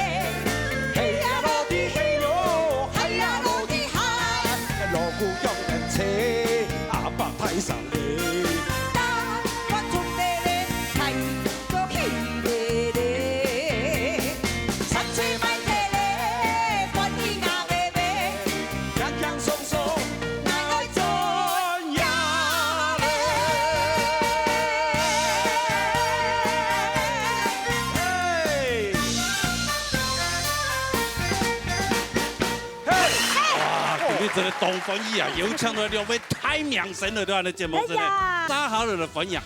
嘿呀落地嘿哟，嘿呀落地哈。锣鼓响连吹，阿爸抬上来。打我竹咧咧，抬 做起咧咧，山水卖忒咧，歡喜吾个命，輕輕鬆鬆，𠊎愛轉呀咧。嘿！嘿！哇，今日真个當歡喜啊！有請到兩位大明星來到𫣆个節目，真个，哎呀，大家好，來歡迎。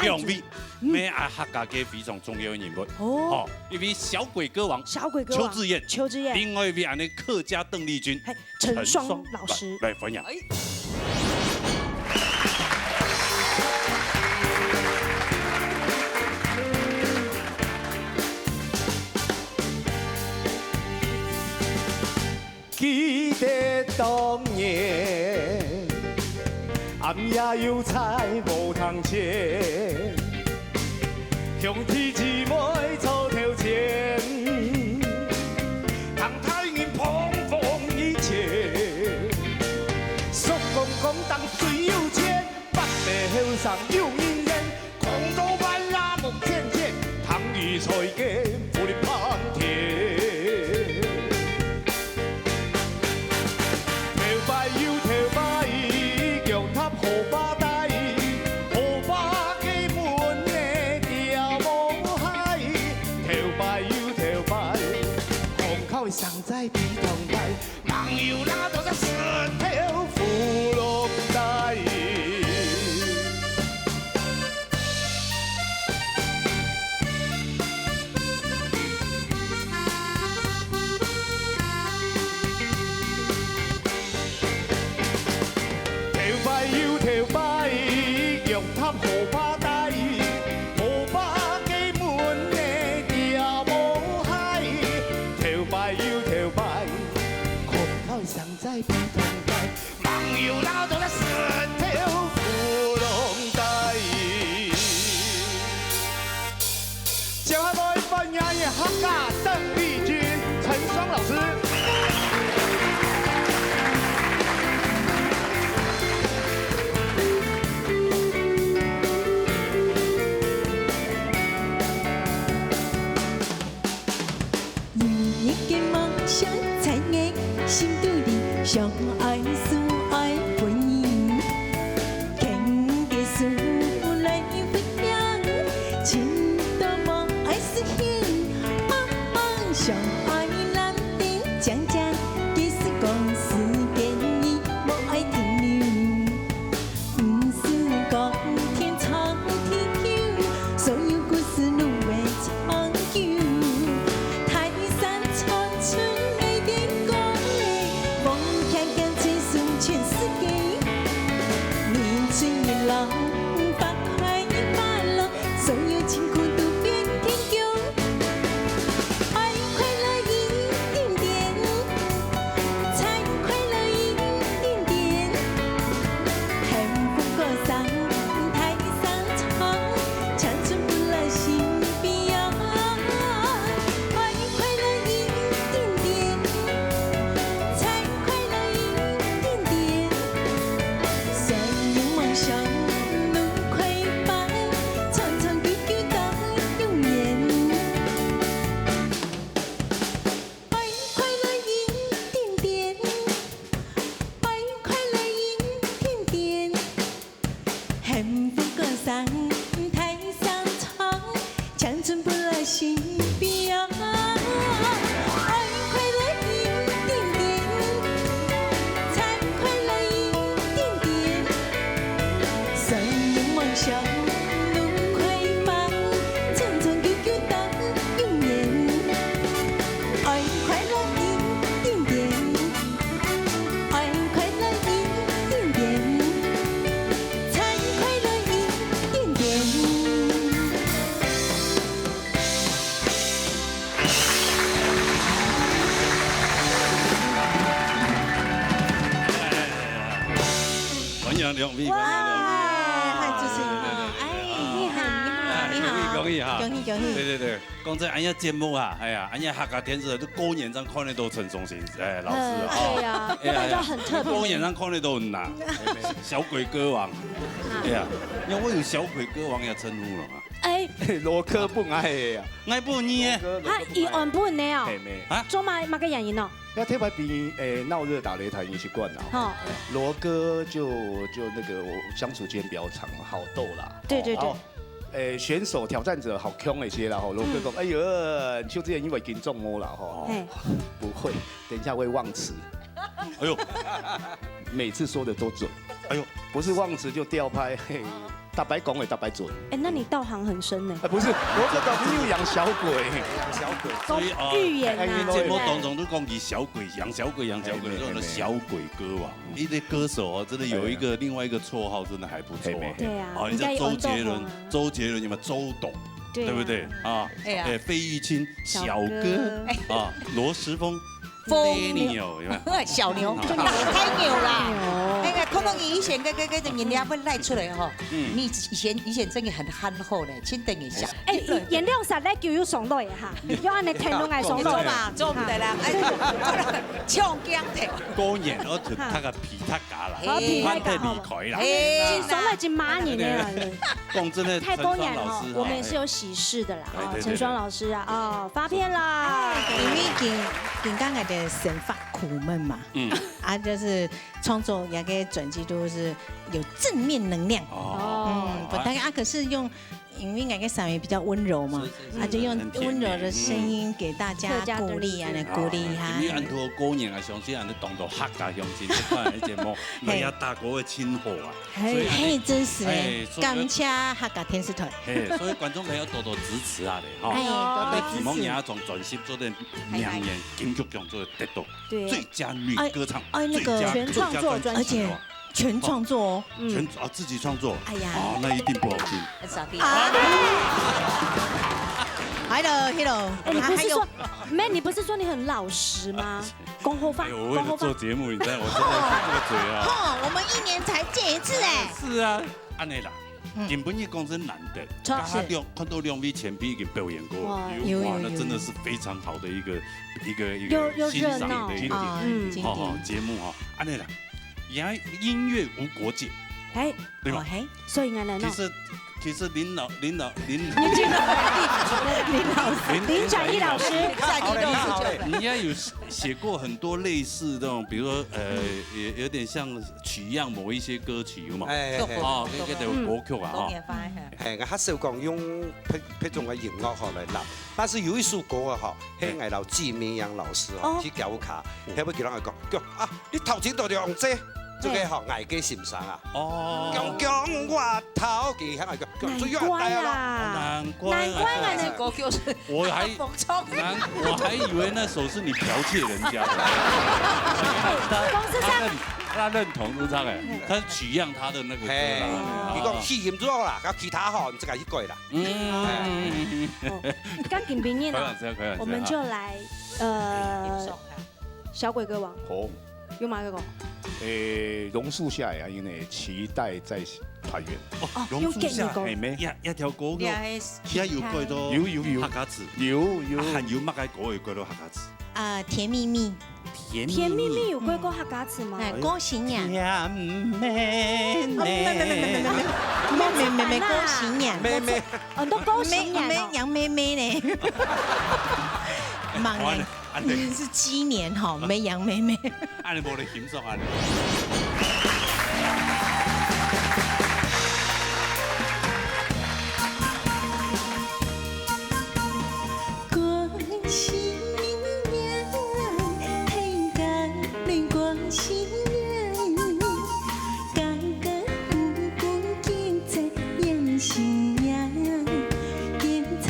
兩位，嗯，乜係客家个非常重要个人物。哦。吼，一位小鬼歌王，小鬼歌王，邱志燕，邱志燕。另外一位𫣆个客家鄧麗君，嘿，陳雙老師。來，來歡迎。哎。記得當年，暗夜郵差無通前，兄弟姊妹坐頭前，聽大人膨風一切，叔公公當水有錢，伯伯後生有人緣， 空中萬里目尖尖，糖衣菜根不離旁田。頭擺有頭擺，腳踏河壩底，河壩个門仔吊無害。頭擺有頭擺，空口生在陂塘底。 朋友拿到隻石頭浮浪底。頭擺有頭擺，腳踏河壩底，河壩个門仔吊無害。頭擺有頭擺，空口生 在陂塘底，朋友拿到隻石頭浮浪底。接下來歡迎客家鄧麗君、陳雙老師。 有一个夢想在𠊎心肚裡，想愛事愛分人，牽个手來分享，盡多無愛實現。啊啊，想愛攬等靚靚个時光，時間已無愛停留。 毋使講天長地久，所有故事攏會長久。大山長春愛點歌，風輕輕吹送全世界。日出日落花開花落，所有辛苦都變天光。 愛快樂一點點，才快樂一點點。幸福歌聲大聲唱，青春不老心邊啊。愛快樂一點點，才快樂一點點。所有夢想攏開放，長長久久到永遠。 愛快樂一點點，愛快樂一點點。幸福歌聲大聲唱，青春不老心邊啊。愛快樂一點點，才快樂一點點。所有夢想攏開放，長長久久到 永遠。愛快樂一點點，愛快樂一點點，才快樂一點點。歡迎兩位，歡迎兩位。哇，嗨，主持人好。哎，哈。恭喜恭喜！對對對，講真，恁樣節目啊，哎呀，恁樣客家電視台，都過年正看得到陳松青，哎，老師啊。嗯，對呀，哎呀那就很特別。過年正看得到你呐，小鬼歌王。哎呀，因為有小鬼歌王个稱呼了嘛。哎，羅哥本來个啊，愛分你个，羅哥他以安分的哦嘿，妹，啊做麼麼个原因哦？那特別比誒鬧熱打擂台已經習慣了。哦，羅哥就就那個我相處時間比較長嘛，好鬥啦。對對對然後，誒選手挑戰者好強一些啦吼，羅哥講，哎呦，邱志遠因為緊中哦啦吼，嘿，不會，等一下會忘詞，哎呦，每次說的都準，哎呦，不是忘詞就吊拍，嘿，大白講的大白準。哎，那你道行很深呢。啊，不是，我這個沒有養小鬼，小鬼，所以哦，預言啊，哎節目當中都講佢小鬼，養小鬼，養小鬼，哎說的小鬼歌王。一个歌手哦，真的有一个另外一个绰號，真的還不錯啊。對啊，哦，你像應該有周杰倫很多啊，周杰倫有沒有周董，對啊對不對啊？哎呀哎，費玉清小小哥哥啊，羅時豐豐 Daniel 有沒有？小牛，太牛啦！哎呀，可能你以前个个个人家會賴出來吼，嗯你以前以前真的很憨厚呢，真的很像。哎，顏料色來就有上來哈，要按呢天龍來上來。你做嘛，做毋得啦，哎，做了，唱驚的。過年我同大家皮他嘎啦，好皮他嘎換得離開啦。哎上來已經馬年了。講真的，太多年了陳雙老師哈我們也是有喜事的啦，哦，哎對對陳雙老師啊，哦，發片啦，因為今今个个生活苦悶嘛，嗯啊，就是創作一个專輯都是有正面能量，哦，嗯，不但啊，可是用，因為我个嗓音比較溫柔嘛，是是是啊，就用很甜美溫柔的聲音給大家客家的鼓勵啊，日子來鼓勵一下。因為恁多過年啊，相信恁多當多客家鄉親，你看這節目，哎呀，大家會親和啊，所以嘿，真是哎哎，所以要感謝客家電視台。嘿，所以觀眾朋友多多支持啊嘞，哈。哎啊，希望你啊，從專輯做得明年金曲獎做得得到對啊最佳女歌唱，哎哎那個最佳全創作專輯最佳專輯哦。全創作哦。嗯全啊自己創作，哎呀哦，那一定不好聽。傻逼。啊，hello hello，哎，你不還有是說，妹，你不是說你很老實嗎？講好話，哎呦，我為了講好話。做節目，你知道我真的是這個嘴啊。哦，我們一年才見一次哎。是啊，按呢啦，嗯根本也講真難得，錯剛剛兩看到兩位前輩已經表演過，哇哇，有有有那真的是非常好的一個一個一個又又欣賞熱鬧的一個啊，嗯經好好典。節目哈，按呢啦，也音樂無國界，哎，對吧哦？嘿，所以俺來弄。其實其實林老林老林林老師，林展翼老師，再一个你也有寫寫過很多類似這種，比如說呃，也有點像取樣某一些歌曲有嘛？哎，哎哎哦，那個的歌曲啊哈。當然翻。哎，我較少講用別別種个音樂吼來錄，但是有一首歌啊吼，係𠊎摎季明陽老師吼哦去教佢，係會叫人講，講啊，你頭前到底用這，這個吼，𠊎个先生啊，哦，強強我頭，佢喊𠊎講，講，所以難怪啊，啦，難怪啊難怪啊，歌曲是我還紅衝。難我還以為那首是你剽竊人家的。公司上他認他認同是這樣哎，他是取樣他的那個歌啦。嘿，佢講氣音最好啦，佮其他吼，你自家去改啦。嗯，哦，剛緊畢業呢，開玩笑，開玩笑。我們就來呃小鬼歌王，好，有麼个講？誒榕樹下呀，因為期待再團圓。哦，榕樹下用國語講係咩？呀，一條歌你曲，還也有改到有有有客家詞，有有啊，還有麼个歌會改到客家詞？啊，甜蜜蜜，甜甜蜜蜜有改過客家詞嗎？哎，歌星呀，甜蜜蜜。妹妹妹妹，歌星呀，妹妹，哦，你都高興呀妹妹楊妹妹呢？忙哎，完了，安定。你是雞年哈，沒楊妹妹。啊，你無咧欣賞啊？恭喜你呀，大家來恭喜呀，家家戶戶見財延壽呀，見財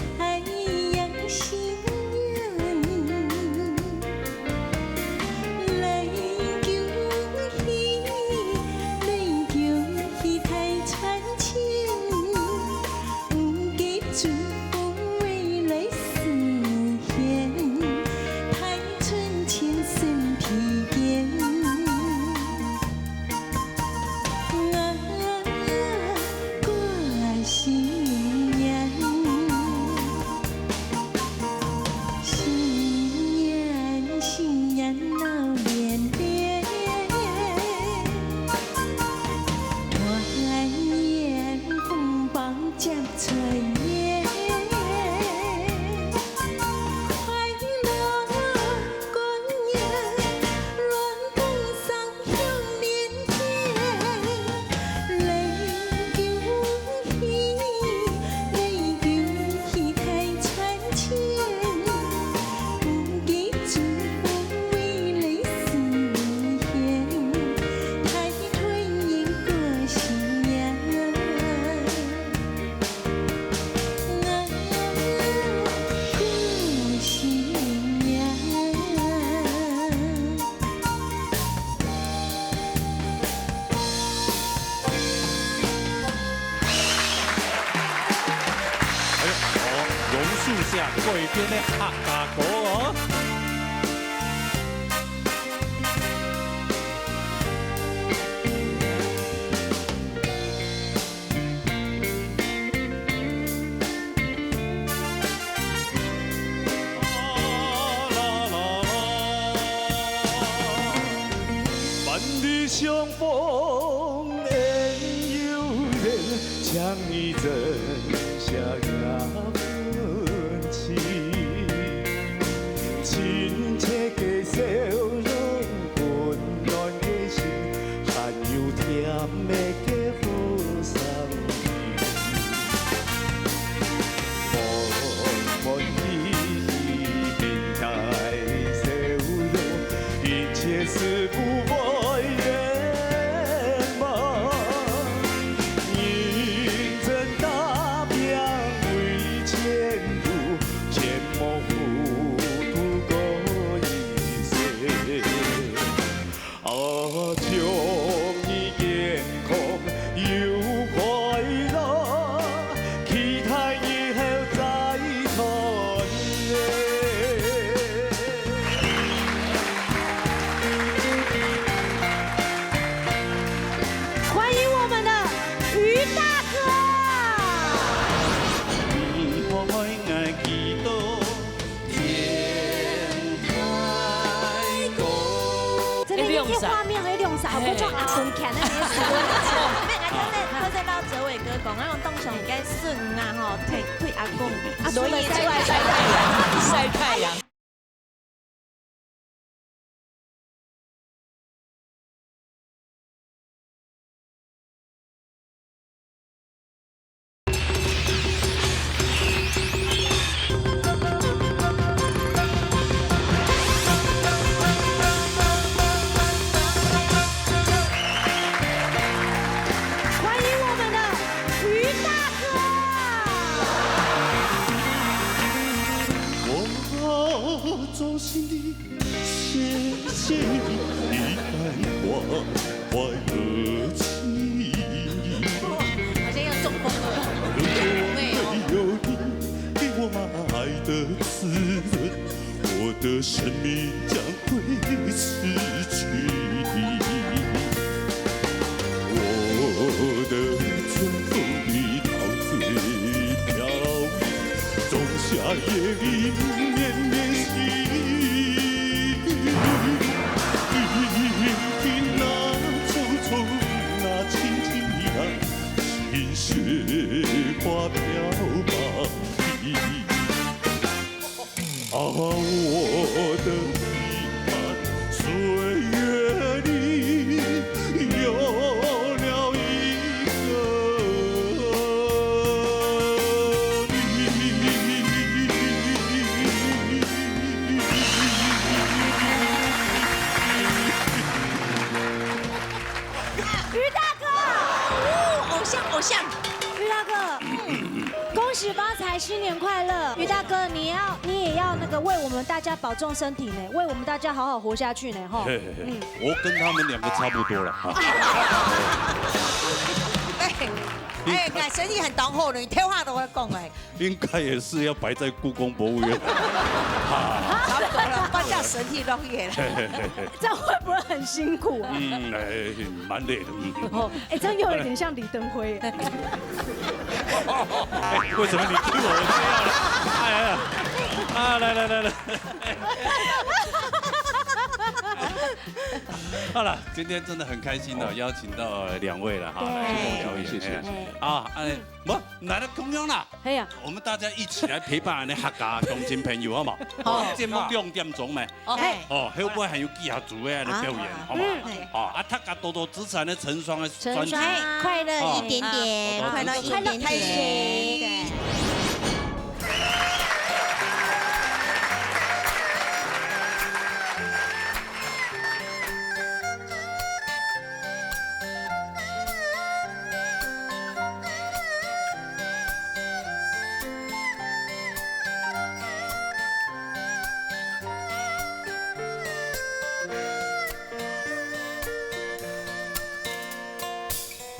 延壽呀。 來恭喜，來恭喜大賺錢，五個祝福未來實現，大賺錢身披肩。啊，過新年。接春燕，快樂歌謠，鸾歌聲響連天。來救喜，來救喜大川前，不計祝福為來實現，大團圓過新年。 哎喲，哦，榕樹下，過一遍个客家歌哦。 万里相逢恩有缘，相遇真惜也温情。亲切个笑容，温暖个心，还有甜蜜个好声音。 满满喜喜面帶笑容，一切事不會圓滿。認真打拚為前途，切莫糊塗過一生。 啊，祝你健康又快樂，期待日後再團圓。欢迎我们的于大哥。 真个，哎，你看畫面，哎，亮色，好像阿公看个那个樹。哎，哎，哎，到哲偉哥講，啊，用當場應該順啊，吼，對，對，阿公。啊，所以出來曬太陽，曬太陽。 欢迎我们的于大哥。我走进你 谢谢你，你看我快乐极。好像要中风了。如果没有你，给我满爱的滋润，我的生命将会失去。我的春风里陶醉飘零，仲夏夜里綿綿细雨。 听听那匆匆，那轻轻的，听雪花飘满地。啊，我的平凡岁月里，有了一个 于大哥，哦，偶像，偶像。于大哥，恭喜发财，新年快乐！于大哥，你要，你也要那个为我们大家保重身体呢，为我们大家好好活下去呢，吼。嘿嘿嘿，嗯。我跟他们两个差不多了啊。哎，哎，身体很当好呢，你听话都会讲哎。 应该也是要摆在故宫博物院。啊，差不多了，搬到神体乐园了。这样会不会很辛苦啊？嗯，哎，蛮累的。嗯。哦，哎，这样又有点像李登辉耶。哎，为什么你 Q 我这样了？哎呀，啊，来来来来。好了，今天真的很开心哦，邀请到两位了哈，来跟我们聊一下。谢谢，谢谢。哎。啊，哎，不，来了，同样啦，嘿呀。我们大家一起来陪伴客家乡亲朋友，好不好？好。节目两点钟嘛。哦。嘿。哦，后背还有几下组的来表演，啊。好不好？嗯。哦，啊，大家多多支持咱陈双的专辑。陈双，快乐一点点，哦。快乐一点点。快乐，开心。对。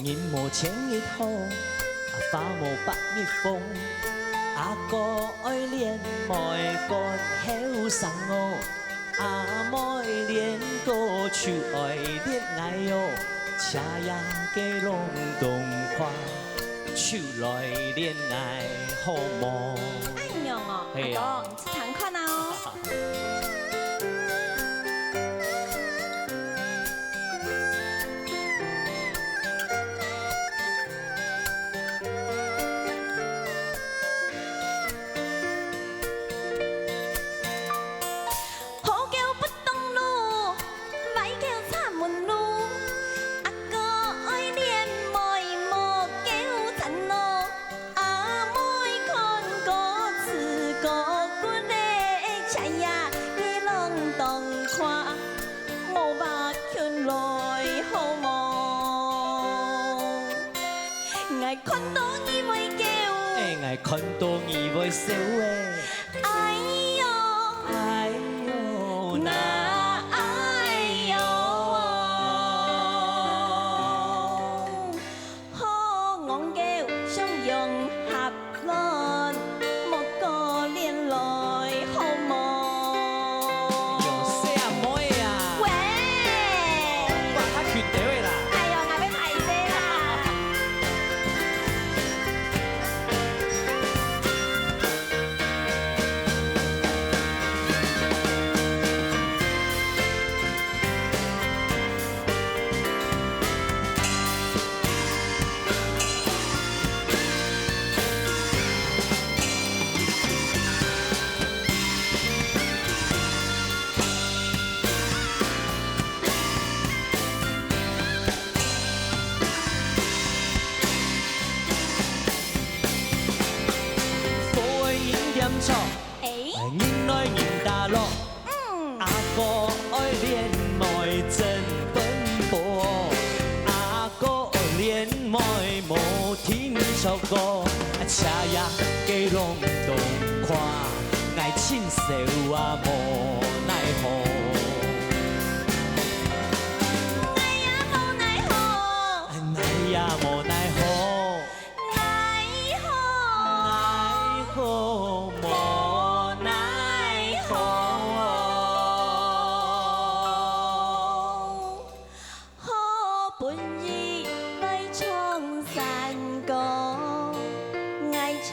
人無千日好，啊，花無百日紅。阿哥愛戀妹趕後生哦，阿妹戀哥就愛戀𠊎哦，車呀个隆咚快，就來戀𠊎好無？恁樣哦，係啊。阿哥，你試看看啊哦。 好狗不懂路，歹狗插門路。阿哥愛戀妹莫糾纏咯，阿妹看哥自家骨力，車呀个隆咚快，無話牽來好無？𠊎看到你會噭。哎，𠊎看到你會愁哎。 哎喲，哎喲，那哎喲哦。好戇狗相容合亂，莫過戀來好無？有細阿妹啊。喂。哇，較近兜仔啦。哎喲，𠊎會歹勢啦。 無愛人嫌吵，哎。人來人打落。嗯。阿哥愛戀妹真奔波，阿哥愛戀妹無聽說過，車呀个隆咚快，𠊎盡愁啊無奈何。𠊎也無奈何。 𠊎也無奈何。𠊎好，𠊎好無奈何。好本意來唱山歌，𠊎唱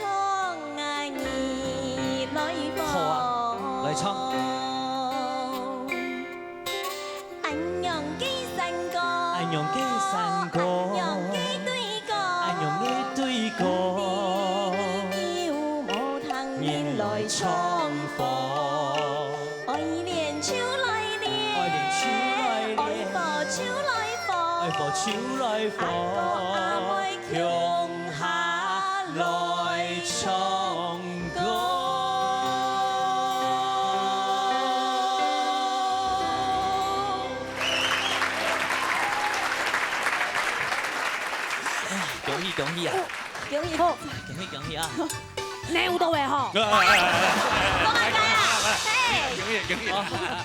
啊你來和。好啊，來唱。 恁樣个山歌，恁樣个山歌，恁樣个對歌，恁樣个對歌，你有無聽人來唱和？愛戀就來戀，愛戀就來戀，愛和就來和，愛和就來和，阿哥阿妹共下來唱歌。 恭喜恭喜啊！恭喜！好，恭喜恭喜啊！你有到位吼？哎，哎，哎，哎，哎，哎，恭喜恭喜！哦，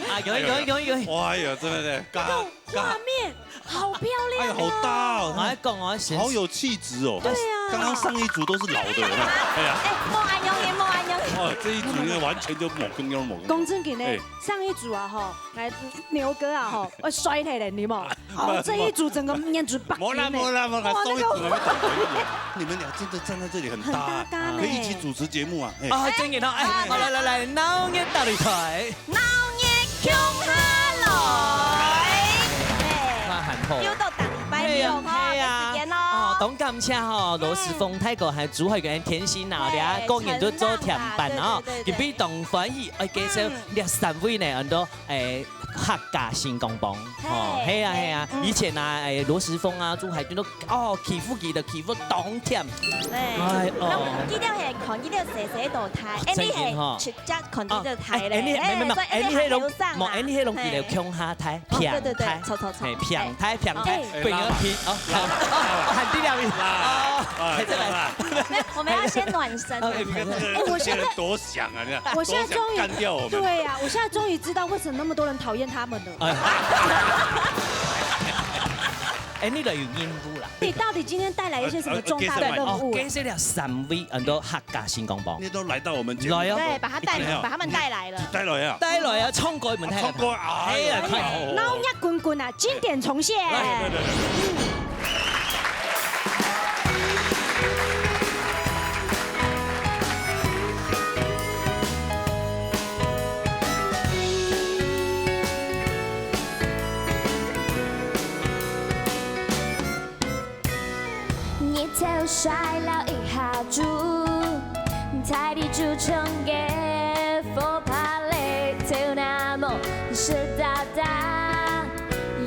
啊，恭喜恭喜恭喜恭喜！哎呦，真的是，那个畫面好漂亮哦！哎呦，好搭哦！我還講哦，先好有氣質哦！對啊。剛剛上一組都是老的，有沒有？哎呀，哎，莫恁樣，莫恁樣。哦，這一組呢，完全就無共樣，無共樣。講真个呢，哎。上一組啊，吼，來，牛哥啊，吼，我衰退了，你有沒有？ 哦，這一組整個面子白金呢。無啦無啦無啦，哇，上一組還沒講完呢。你們倆真的站在這裡很搭啊，很搭呢。可以一起主持節目啊。哎。啊，真的哦，哎，好，來來來，鬧熱大擂台。鬧熱共下來。又到逐禮拜六吼，係啊，係啊。个時間咯。哦，當感謝吼，羅時豐大哥還煮好一個甜心啊，對，這下過年都做甜粄哦，承蒙啦，對，對，對，對。今晡日當歡喜，哎，介紹這三位呢，很多，哎，客家新講幫，哦，係，係啊，係啊，嗯。以前啊，哎，羅時豐啊，煮海鮮都，哦，欺負佢个，欺負當甜。對。哎，哦。該記得係看，記得細細个大，哎，你係真經吼。 只看到這个大咧，哦，哎，哎，你，哎，沒，沒，沒，所以哎，你係攏，哎，你係後生啊。無，哎，你係攏佢兜共下大，嘿。哦，對，對，對，平大，錯，錯，錯。嘿，平大，平大，哎。不要停，哦，好，哦，喊低調一點，哦，哎，再來。沒有，我們要先暖身。OK，哎，我現在，多想啊，你看，我現在終於，多想幹掉我們。對啊，我現在終於知道為什麼那麼多人討厭他們了。哎。哎，你就有任務啦。你到底今天帶來一些什麼重大的任務啊？哦，介紹了三位，很多客 家新講幫。你都來到我們節目。來哦。對，把他帶，哎呀，把他們帶來了。帶來啊。帶來啊，唱歌，你們帶來。啊，唱歌，哎呀，哎呀，快。鬧熱滾滾啊，經典重現。來，來，來，來。日頭曬了一下晝，大地就像个火把嘞，頭那毛濕噠噠，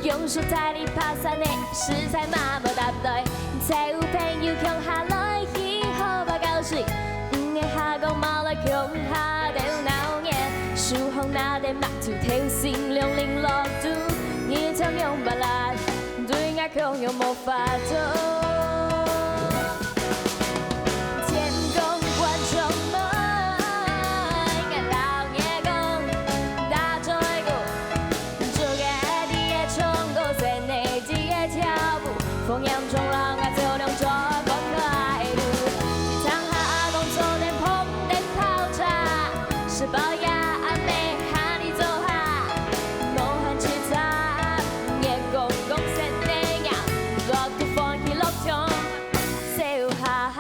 用手在裡爬山呢，實在嘛無搭對，在有朋友共下來去河壩搞水，毋係下講嘛來共下鬥鬧熱，手項拿等嘛就頭先亮亮落肚，日頭樣白啦。 對𠊎講又無法度。天公觀眾們，𠊎摎你講，打嘴鼓，做个在該唱歌，細人在該跳舞，風雨中摎𠊎照亮做光个愛路。天頂下阿公坐等捧等泡茶，食飽夜暗暝下裡做下，無閒洎杈。 月光光，細人仔，落肚歡喜樂暢，笑哈哈。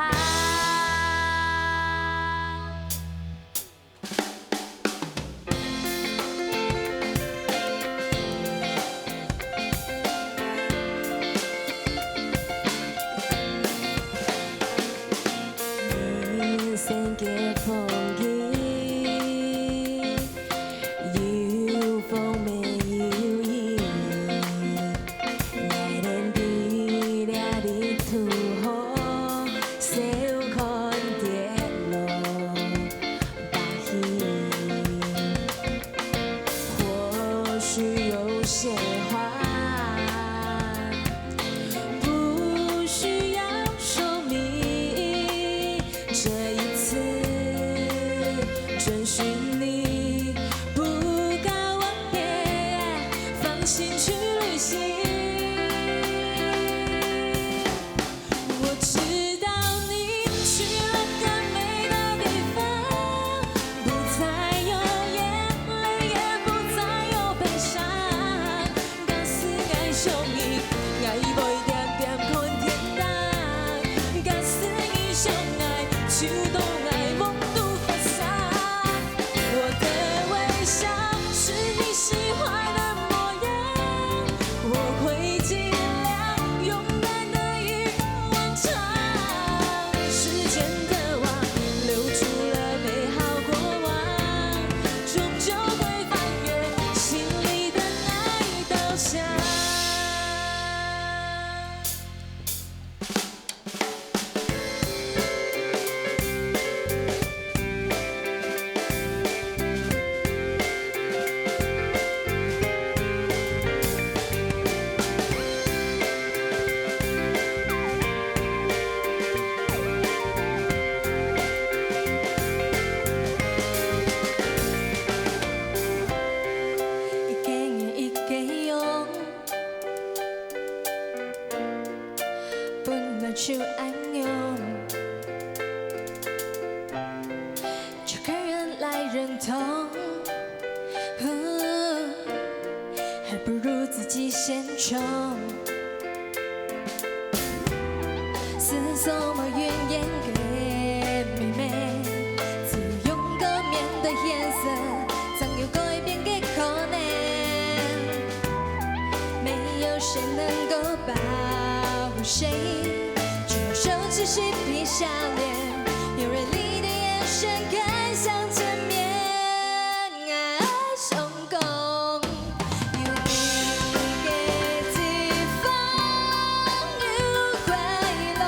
人生个風景。 有風也有雨，𠊎等在這裡渡河，笑看跌落把戲。或許有些話，不需要說明。 這一次准許你不告而別，放心去旅行。我知道你去了更美的地方，不再有眼淚，也不再有悲傷。 假使𠊎想你，𠊎會恬恬看天頂。假使你想𠊎，就當𠊎夢都發生。我的微笑是你喜歡的模樣，我會盡量勇敢地與過往唱。時間的網留住了美好過往， 終究會翻越心裡的那一道牆。 一個人一個樣，本來就恁樣，找個人來認同，還不如自己先衝。 是什麼語言的美味？只有勇敢面對現實，才有改變的可能。沒有誰能夠是闭上眼，有热烈的眼神看向前面。爱成功，有你的地方有快乐。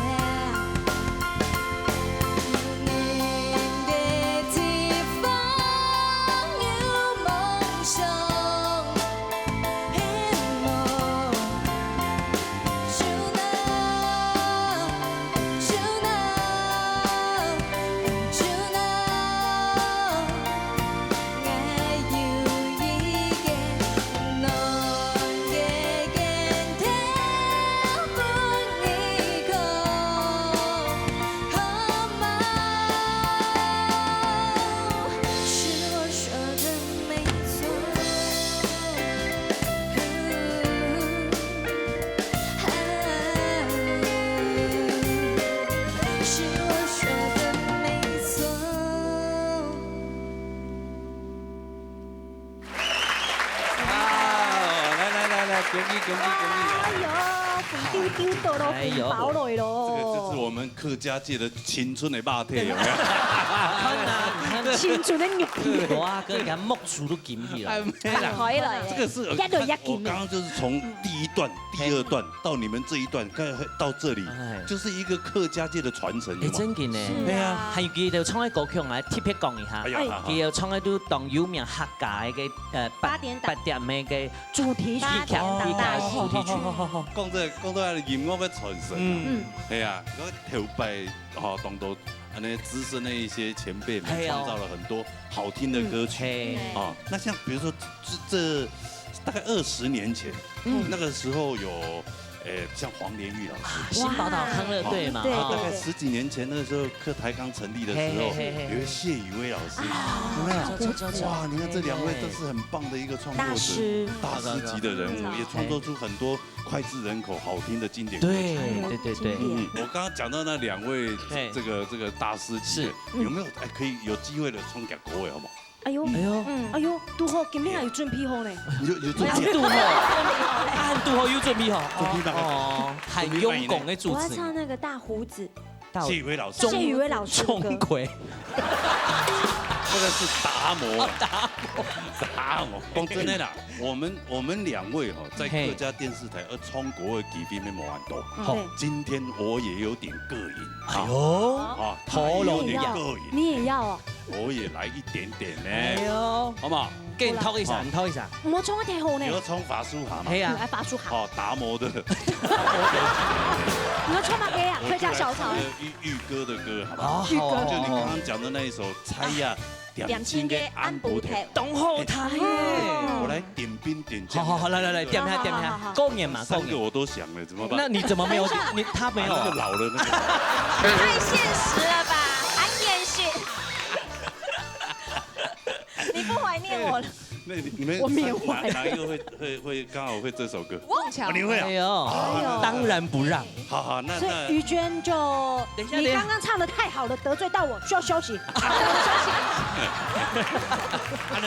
Yeah。 啊，来来来来，恭喜恭喜恭喜！哎呦，红丢丢到咯，哎呦，红包来咯。这个就是我们客家界的青春的肉体，有没有？看啊，你看，青春的肉体。哇，哥，你看目珠都金起来。哎，没啦，可以了耶。这个是一路一路我刚刚就是从第一段、第二段到你们这一段，看到这里，哎，就是一个客家界的传承，有吗？哎，真的呢。是啊。对啊。还有佢就唱个歌曲，我来特别讲一下。哎呀，哎，好，好。佢有唱个都当有名客家个，呃，八点档。八点个 主题曲。主题曲，哦，主题曲。讲到，讲到音乐个传承啊，嗯。嗯。哎呀，我头摆吼，当多恁呢资深的一些前辈们，哎呦。创造了很多好听的歌曲。嗯，嘿。啊，那像比如说这，这大概二十年前，嗯。那个时候有，呃，像黄连煜老师。啊，新宝岛康乐队嘛，哇，哦。对，对，对。大概十几年前，那个时候客台刚成立的时候，嘿，嘿，嘿，嘿。有一个谢宇威老师，啊，有没有？知道，知道，知道。哇，你看这两位都是很棒的一个创作者，大师。大师级的人物，嗯。也创作出很多脍炙人口、好听的经典歌曲。对，对，对，对。嗯，我刚刚讲到那两位，嘿。这个，这个大师级的，是。有没有，哎，可以有机会的唱点歌好不好？哎呦，哎呦。嗯。哎呦，拄好，今日还有准备好呢。有，有准备好。哎，拄好，啊，拄好有准备好。准备好。哦，很勇敢的主持人。我要唱那个大胡子。 谢宇威老师。谢宇威老师的歌。钟馗。这个是达摩啊。哦，达摩。达摩。讲真的啦，我们，我们两位哈，在客家电视台要唱歌的机会没有很多。嗯。好。对。今天我也有点膈应。哎呦，啊，他也有点膈应。你也要哦。我也来一点点呢。哎呦。好不好？ 给你偷一下，好。你偷一下。我唱个太好呢。你要唱法舒哈嘛？嘿啊。哎，法舒哈。哦，达摩的。你要唱嘛？哎呀，客家小唱。呃，玉，玉哥的歌，好不好？哦，好哦，就你刚刚讲的那一首《采呀点青个暗晡头》。当好听耶。哎，我来点兵点将。好，好，好，来，来，来，点一下，点一下。好，好，好，好。过年嘛，过年。三个我都想了，怎么办？那你怎么没有点？你，他没有啊？啊，那个老了那个。太现实了吧，很现实。 你不怀念我了？那你，你们我缅怀。哪，哪一个会，会，会，刚好会这首歌？我。哦，你会啊？哎呦，哎呦。当仁不让。好，好，那，所以于娟就，那，等一下，你刚刚唱得太好了，得罪到我，需要休息。啊，那你，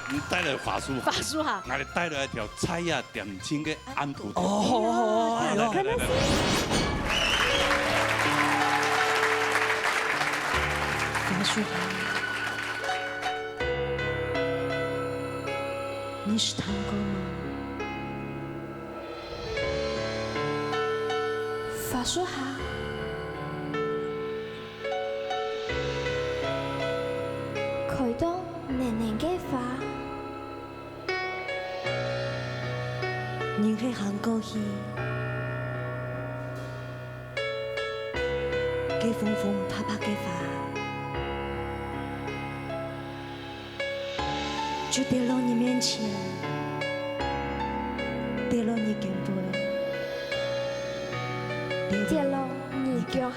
你带了法舒哈。法舒哈。那你带了一条《采呀点青个暗晡头》。哦，哎呦。来，来，来，来。法舒哈。 你識聽過無？法舒哈，開到嫩嫩个花，人係行過去，該紅紅白白个花。 就跌落你面前，跌落你肩背，跌落你腳下。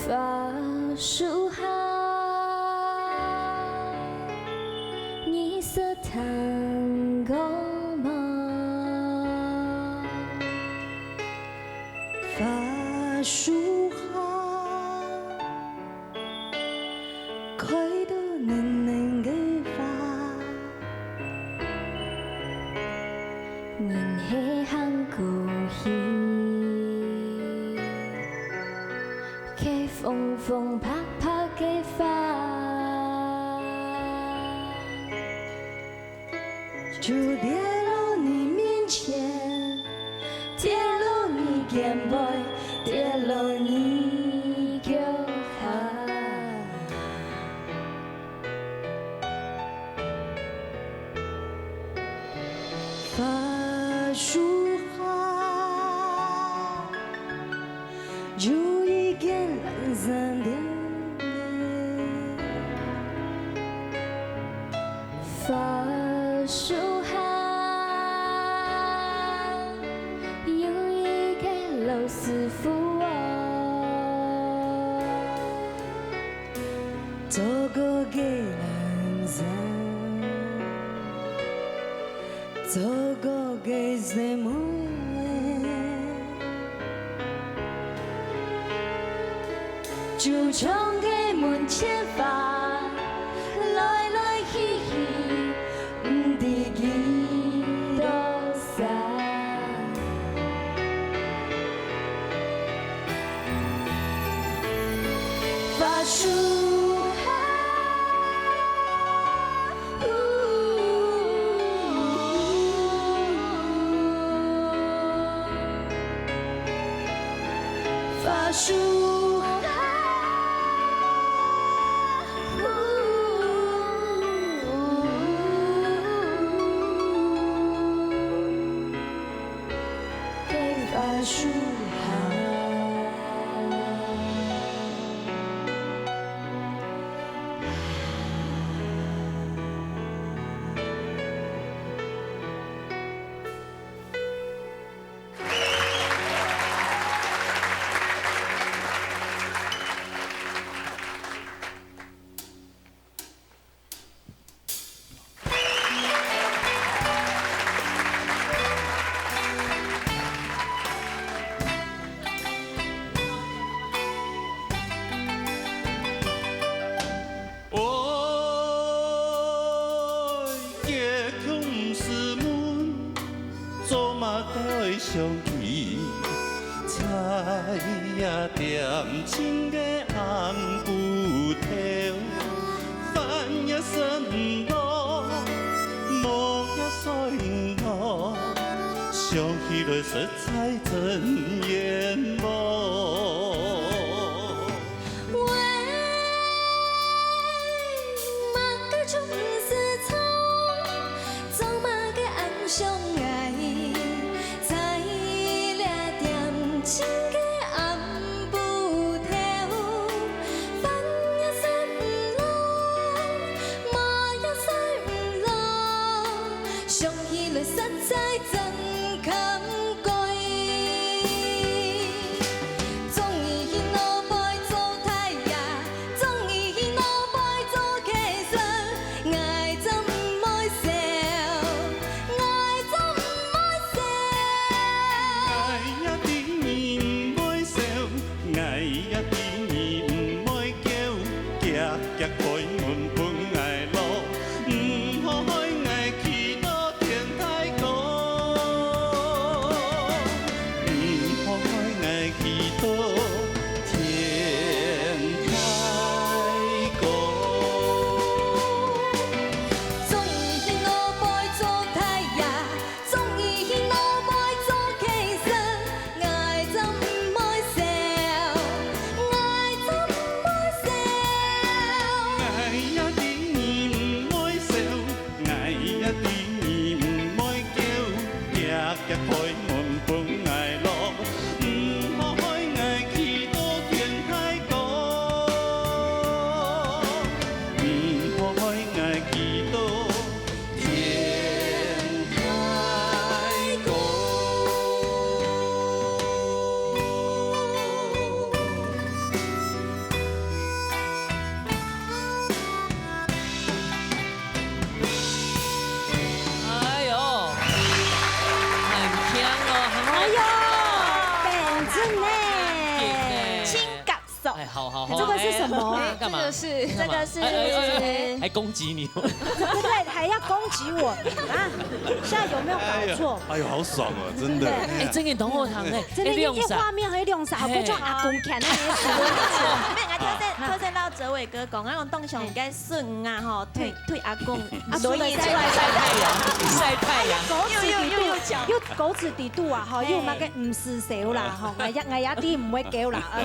法舒哈，你識聽過無？ 法舒哈，開到嫩嫩个花，人係行過去，該紅紅白白个花，就跌落你面前，跌落你肩背，跌落你腳下。 花樹下，有一間闌珊店。花樹下，有一個老師傅哦。 做過个闌珊，做過个細妹，就像該門前花，來來去去， 毋知幾多儕。花樹下，花樹下。 愛結共事門，做麼个愛相聚？在這恬靜个暗晡頭， 翻也翻毋落，摸也摸毋落，想起來實在真冤枉。為麼个總毋識錯，做麼个恁想𠊎，在這恬靜个暗晡頭， 翻也翻毋落，摸也摸毋落，想起來實在真感慨。總係去外背做坮仔，總係去外背做溪水，𠊎正毋會愁，𠊎正毋會愁。𠊎也知你毋會愁， 𠊎也知你毋會噭，遽遽開門分𠊎落，毋好害𠊎企到天大高，毋好害𠊎企到天大高。總係去外背做坮仔， 總係去外背做溪水，𠊎正毋會愁，𠊎正毋會愁。𠊎也知你毋會愁，𠊎也知你毋會噭，遽遽開門分𠊎落，毋好害𠊎企到天大高，毋好害𠊎企到 天大高。哎喲，恁慶好好好，这个是什么啊？哎，干嘛？这个是，这个是，哎哎哎哎，还攻击你。对不对？还要攻击我啊？现在有没有搞错？哎呦，哎呦，好爽哦，真的。对。哎，真个同学堂哎，真的，哎，你，你画面很亮色，好过像阿公看那些书。没有，我推荐，推荐到哲伟哥讲，那种东西应该是啊吼，推，推阿公。啊，所以在外晒太阳，晒太阳。狗子底肚，又，又，又，又讲。又狗子底肚啊，吼，又那个唔死手啦，吼，哎呀，哎呀，地唔会狗啦，啊，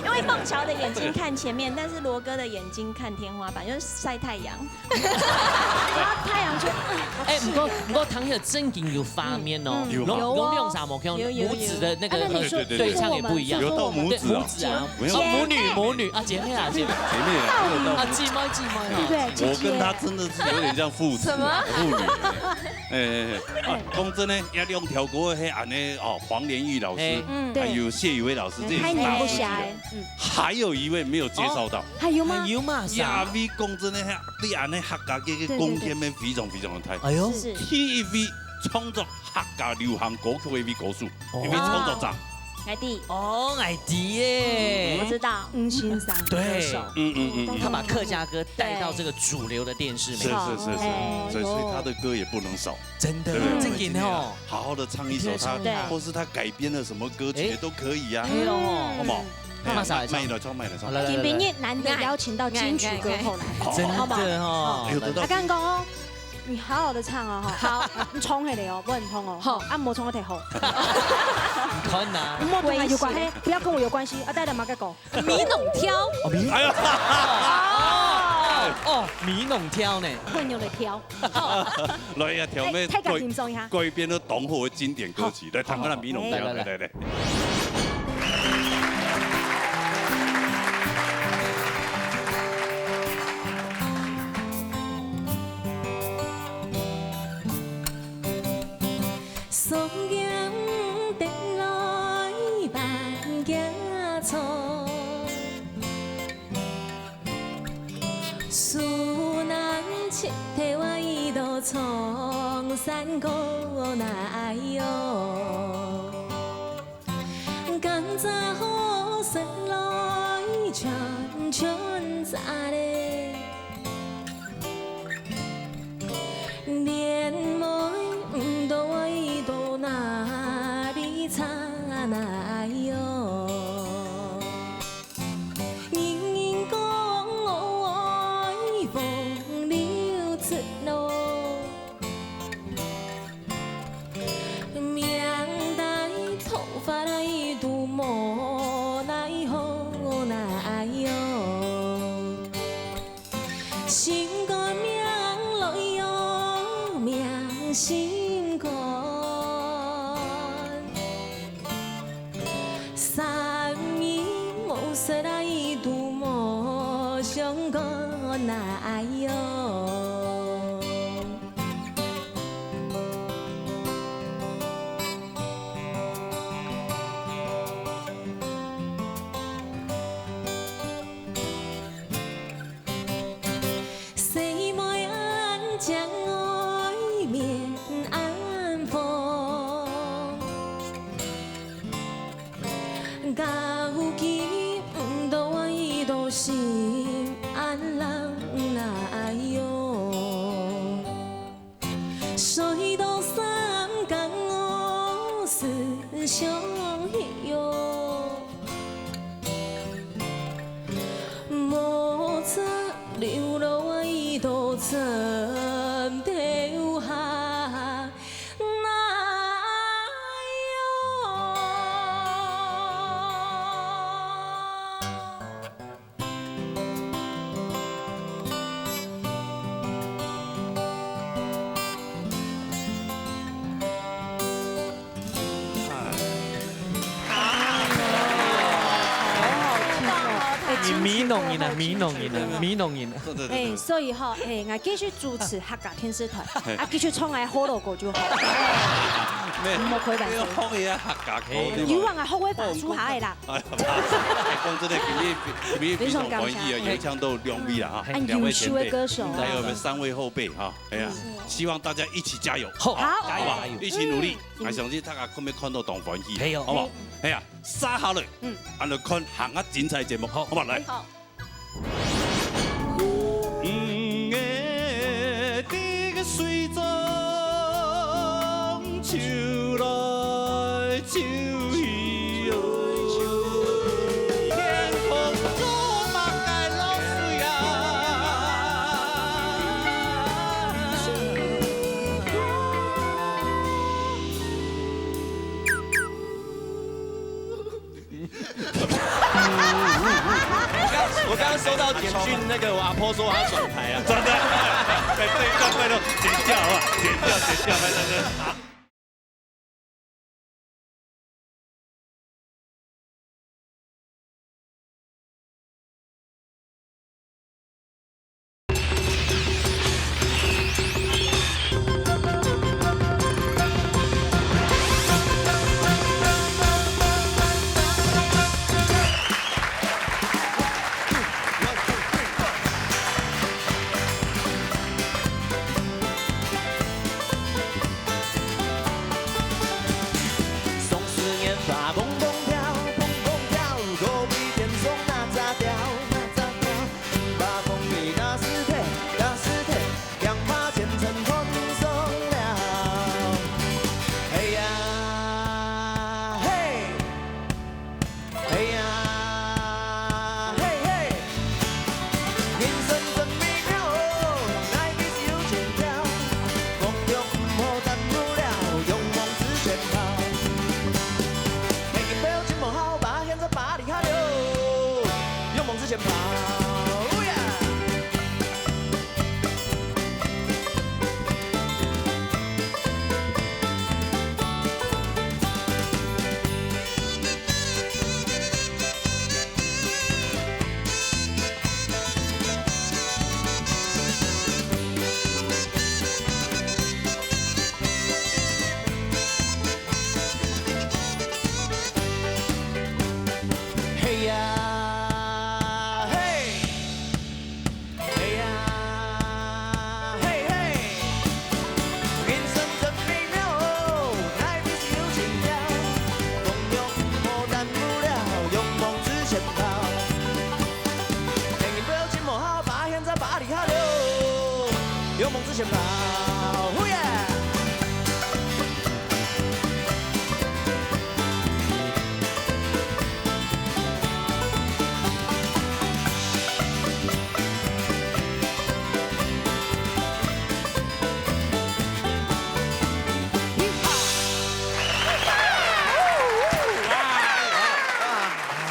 因为凤桥的眼睛看前面，但是罗哥的眼睛看天花板，就是晒太阳。然后太阳就，哎，哎，不过，不过唐友正经有画面哦，嗯，有。有哦。有两三模，有，有，有。拇指的那个，啊，那你说，对，对，对，对象也不一样。有到拇指啊？对，拇指啊。没有。哦，母女，母女啊，姐妹啊，姐妹。姐妹啊，没有到拇指。啊，姊妹，姊妹啊。对不对？我跟她真的是有点像父子啊，什么？父女。哎，哎，哎，啊，讲真的，也两条歌，嘿，安呢哦，黄连煜老师，哎。嗯，对。还有谢宇威老师，这也是大师级的。开年不暇哎，嗯。还有一位没有介绍到。哦，还有吗？还有嘛，啥？也位讲真的，嘿，对安呢客家歌个贡献面非常非常的大。哎呦。是。第一位创作客家流行歌曲的一位歌手，哦。一位创作者。哇。艾迪。哦，艾迪耶。我知道。嗯，欣赏。对。歌手。嗯，嗯，嗯，嗯。他把客家歌带到这个主流的电视没错。是，是，是，是。哎，所以，所以他的歌也不能少。真的，对不对？正经哦。好好地唱一首他，对。或是他改编了什么歌曲也都可以啊。哎。哎呦。好不好？嗯。哎，那啥，麦，麦来唱，麦来唱。来，来，来，来。今晡日难得邀请到金曲歌后来，好不好？真的哦。好。哎呦，得到阿刚讲哦，你好好地唱哦，哈。好。你冲起来哦，不能冲哦。好。啊，莫冲个太好。你看呐。莫跟我有关系，不要跟我有关系。啊，带了马个狗。 美濃挑。哦，美，哎呀。哦，哦，美濃挑呢。混牛的挑。來呀，挑妹，太，太感動了。改編了當好的經典歌曲，好。來，聽看美濃挑，好，好，好。來，來，來。來，來，來。 松江得來萬家草，樹難直透啊，一道蒼山高哪喲。 甘蔗好食來全全摘咧，蓮妹毋知愛到哪位插哪喲。人人講我愛風流直落， 命帶頭髮來都無奈何奈喲。心肝命來喲，命心肝。三日無食來都無相干奈喲。 細妹恁靚，外面恁風，到今毋知愛到心恁冷奈喲。 睡到三更哦，思想起喲，無才流落到枕頭下，哪喲。 哎，美濃人啊，美濃人啊，美濃人啊。對，對，對，哎，對。所以吼，哎，𠊎繼續主持客家電視台，嘿。啊，繼續唱𠊎好老歌就好。沒有，莫開玩笑。沒有，好个客家歌，哎。對吧？有啊，𠊎好會發出下个啦。 哎呀，講真的，今天，今天非常歡喜啊，非常感謝。有請到兩位啦，哈，哎，兩位前輩，優秀的歌手。還有我們三位後輩，哈，哎呀，嗯。希望大家一起加油，好，好不好？好。一起努力。，𠊎相信大家可能看到當歡喜，係哦。好不好？係啊，續下來，嗯。恁樣看下个精彩節目，好。好不好？來。好。我剛剛收到簡訊，那個我阿婆說我要轉台啊。真的？哎，對，乖乖的，剪掉啊，剪掉，剪掉，拜託。勇猛直前跑，呼耶！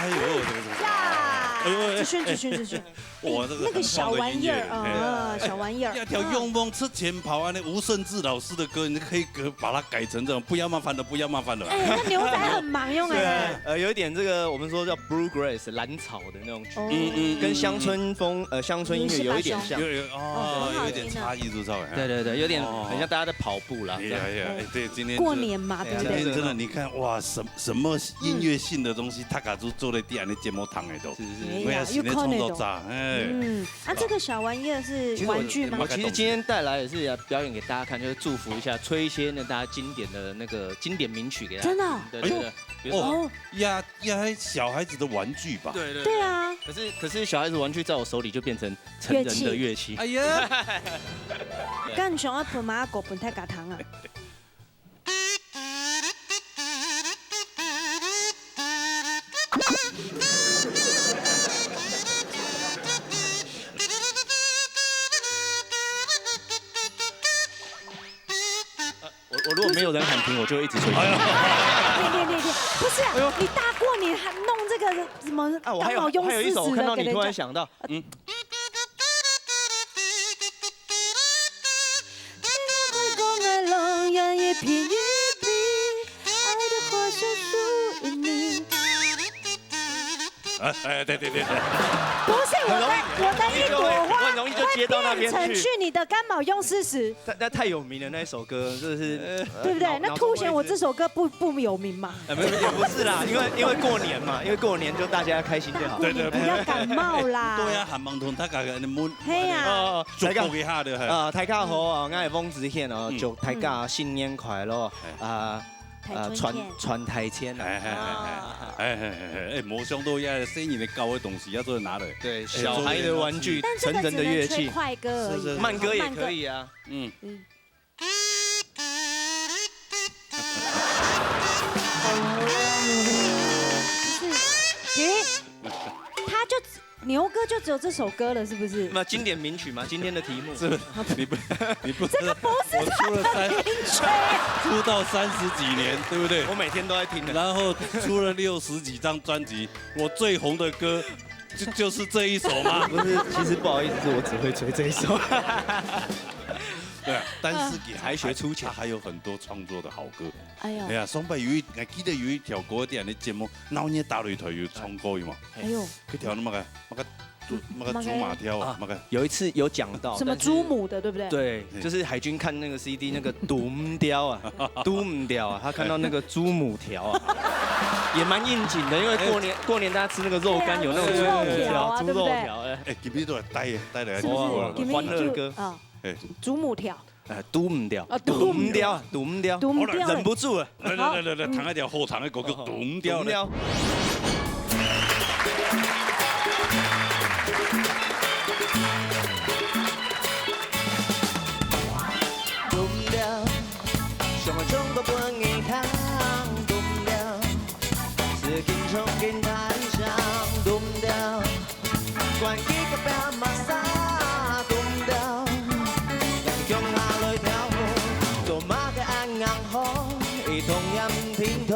哎呦，这个，这个，哎呦，哎，继续，继续，继续。 哇，这个很棒的音乐，那个小玩意儿，哎。嗯，小玩意儿。要跳勇猛直前跑啊，那吴盛智老师的歌，你可以给，把它改成这种，不要麻烦了，不要麻烦了。哎，那牛仔很忙用哎。对，呃，有一点这个我们说叫 bluegrass 蓝草的那种曲风，嗯，嗯，嗯，跟乡村风，呃，乡村音乐有一点像。有，有，哦，哦，很好听啊。有一点差异，是不是？对，对，对，有点很像大家在跑步啦，哎呀，这样。哎呀，哎，对，今天这，过年嘛，对不对？今天真的，你看，哇，什，什么音乐性的东西，大家都做得在恁呢节目堂里头。是，是，是。哎呀，因为新的创作者，又看得懂。哎。嗯。 啊，这个小玩意儿是玩具吗？其实我，我其实今天带来也是要表演给大家看，就是祝福一下，吹一些那大家经典的那个经典名曲给大家听。真的哦？对，对，对。哎呦，比如说，哦。呀，呀，小孩子的玩具吧？对，对，对。对啊。可是，可是小孩子玩具在我手里就变成成人的乐器。乐器。哎呀。干想要分妈妈狗分太嘎糖啊？ 我，我如果没有人喊停，我就会一直吹。哎呀。练，练，练，练。不是啊，哎呦。你大过年还弄这个什么，啊，我还有，刚好用四十的，还有一首，我看到你突然想到，给人家。嗯。 哎，哎，对，对，对，对。不是，我的，很容易，我的一朵花很容易就会，很容易就接到那边去。会变成去你的干毛用四十。那，那太有名了，那一首歌，真的是，对不对？那凸显我这首歌不，不有名嘛。呃，没有，也不是啦，因为，因为过年嘛，因为过年就大家开心就好。过年不要感冒啦。对啊，还蛮多，他刚刚那么，嘿呀。哦，祝福一下的，嘿。啊，大家好啊，我是翁子贤哦，嗯。祝大家新年快乐啊！呃，傳，傳台籤啊。哎，哎，哎，哎，哎，哎，哎，哎，沒想到這細人仔搞个東西，要做得拿來。對，哎，小孩的玩具，成人的樂器。但這個只能吹快歌而已，是，是。慢歌也可以啊。嗯。嗯。不是，停。他就只，牛哥就只有這首歌了，是不是？那經典名曲嘛，今天的題目。是不是？你不，你不知道，這個不是我出了三，他的名曲。出道三十幾年，對不對？我每天都在聽的。然後出了六十幾張專輯，我最紅的歌就，就是這一首嗎？不是，其實不好意思，我只會吹這一首。對啊，但是也還，才學初期。他還有很多創作的好歌。哎呦。哎呀，上擺有一，還記得有一條歌在你節目，鬧熱打擂台有唱過的嘛？哎呦。該條那麼个，那個，那個豬馬跳啊，啊，那個。有一次有講到，什麼豬母的，但是，對不對？對，嘿。就是海軍看那個C D，那個堵毋著啊，堵毋著啊，他看到那個豬母條啊，也蠻應景的，因為過年，哎。過年大家吃那個肉乾，對啊，有那種豬母條，豬肉條啊，對不對？豬肉條，哎。哎，今日都來帶，帶來，是不是？哇，今日就，歡樂歌。啊。哎。豬母條。 哎，堵毋著。啊，堵毋著。堵毋著，堵毋著。堵毋著。好了，忍不住了。來，來，來，來，來，好。彈一條好長的歌，叫堵毋著咧。堵毋著。堵毋著，想愛唱歌分你聽，堵毋著，使緊衝緊大聲，堵毋著。 關佢隔壁麼儕堵毋著，咱共下來跳舞，做麼个恁硬吼，一動也毋停動，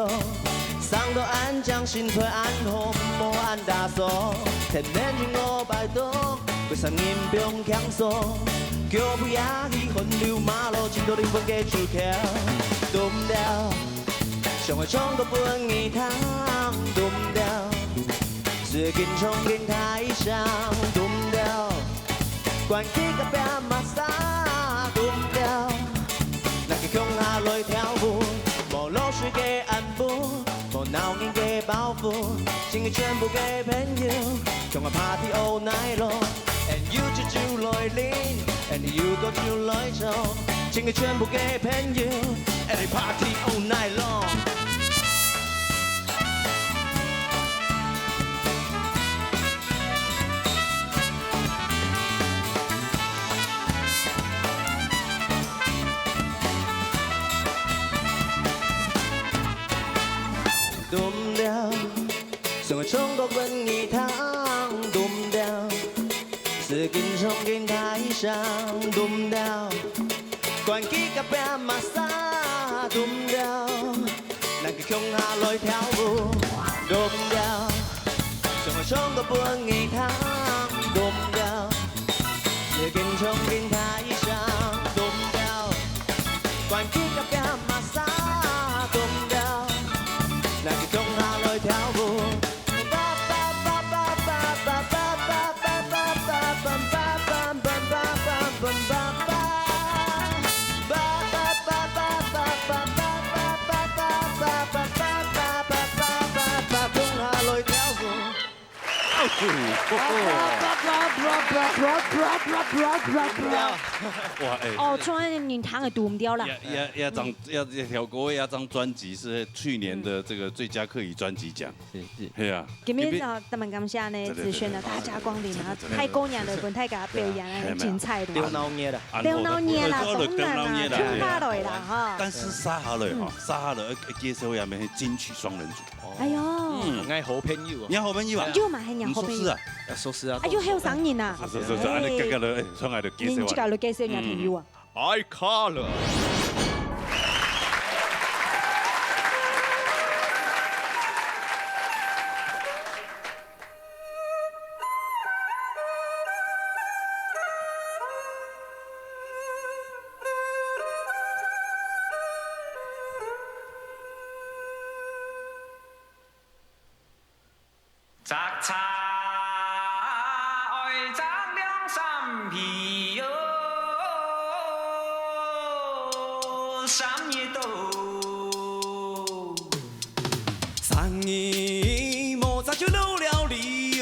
生到恁靚，身材恁好，毋好恁打爽，天天就我拜託，為啥人毋放輕鬆？腳步也去分流馬路，盡多靈魂个出口，堵毋著。 想愛唱歌分你聽，堵毋著，使緊衝緊大聲，堵毋著，關佢隔壁麼儕堵毋著，咱共下來跳舞，無落水个暗晡，無鬧熱个包袱，請你全部个朋友，共下party all night long，and you就就來啉，and you go就來唱。 請你全部个朋友，and we party all night long。堵毋著，想愛唱歌分你聽，堵毋著，使緊衝緊大聲，堵毋著。 關佢隔壁麼儕堵毋著，咱共下來跳舞，堵毋著，想愛唱歌分你聽，堵毋著，使緊衝緊大聲，堵毋著，關佢隔壁麼儕堵毋著，咱共下來跳舞。 哇，哎。哦，突然間你彈个堵毋著啦。也，也，也張，也，也條歌，也張專輯是去年的這個最佳客語專輯獎。 是，是。係啊。今日，今日，啊，當然感謝呢，對，對，對，子軒呢，對，大駕光臨啊，對，對，對，太過癮了，分大家表演啊，對，對，精彩了。對，鬧熱啦。啊，對，鬧熱啦，鬧熱啦，當然啦，對，對，對。共下來啦，哈。但是接下來哈，嗯。接下來，呃，介紹下面金曲雙人組。哎喲。嗯。𠊎好朋友啊。你好朋友啊？又嘛係你好朋友。你熟識啊？啊，熟識啊，啊，又後生人啊。是，是，是，是，恁樣，哎。這個了，哎，上來就介紹啊。你自家就介紹你朋友啊。嗯。 Eye Color。摘茶愛摘兩三皮喲，三日到，三日無摘就老了哩喲。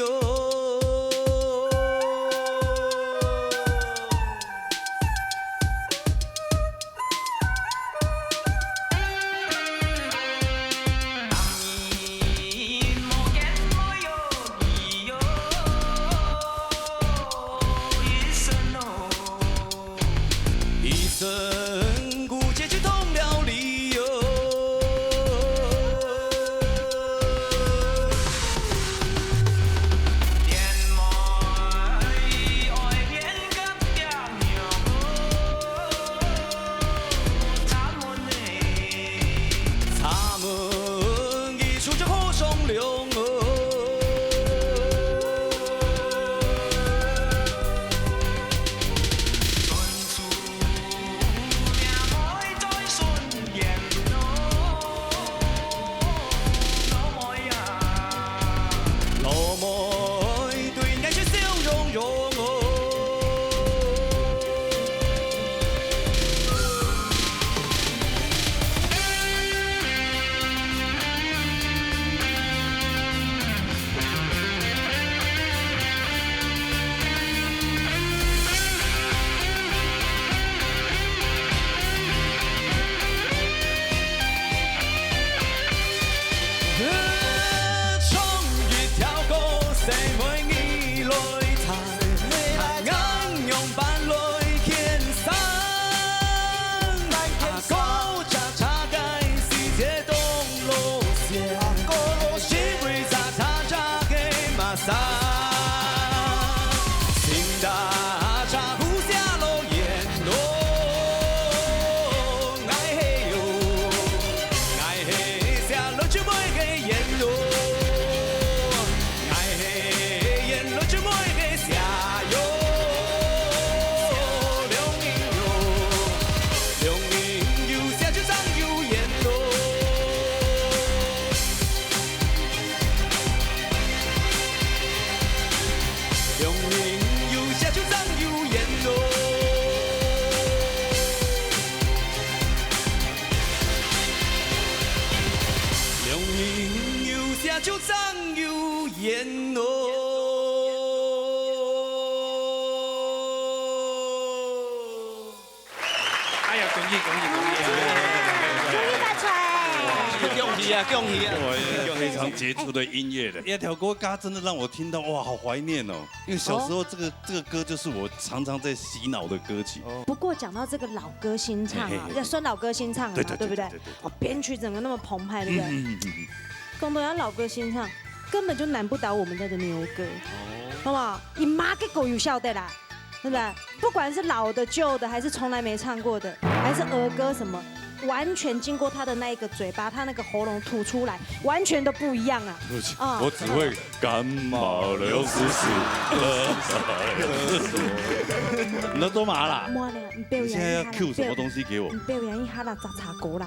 就像有缘哦。哎呀，恭喜恭喜恭喜！恭喜發財！恭喜啊，恭喜啊！非常杰出的音乐人。那条歌嘎真的让我听到哇，好怀念哦。因为小时候这个、这个歌就是我常常在洗脑的歌曲。不过讲到这个老歌新唱啊，嘿嘿嘿要算老歌新唱了嘛，对对对不对对对对？哦，编曲整个那么澎湃，对不对？嗯嗯嗯讲到要老歌新唱，根本就难不倒我们家的牛哥，好不好？你妈给狗有笑的啦，对不对？不管是老的、旧的，还是从来没唱过的，还是儿歌什么，完全经过他的那一个嘴巴，他那个喉咙吐出来，完全都不一样啊！对不起，啊我只会感冒流死死。你都做嘛啦？莫呢，你表演一下啦，你现在要 cue 什么东西给我你？表演一下啦，扎茶狗啦，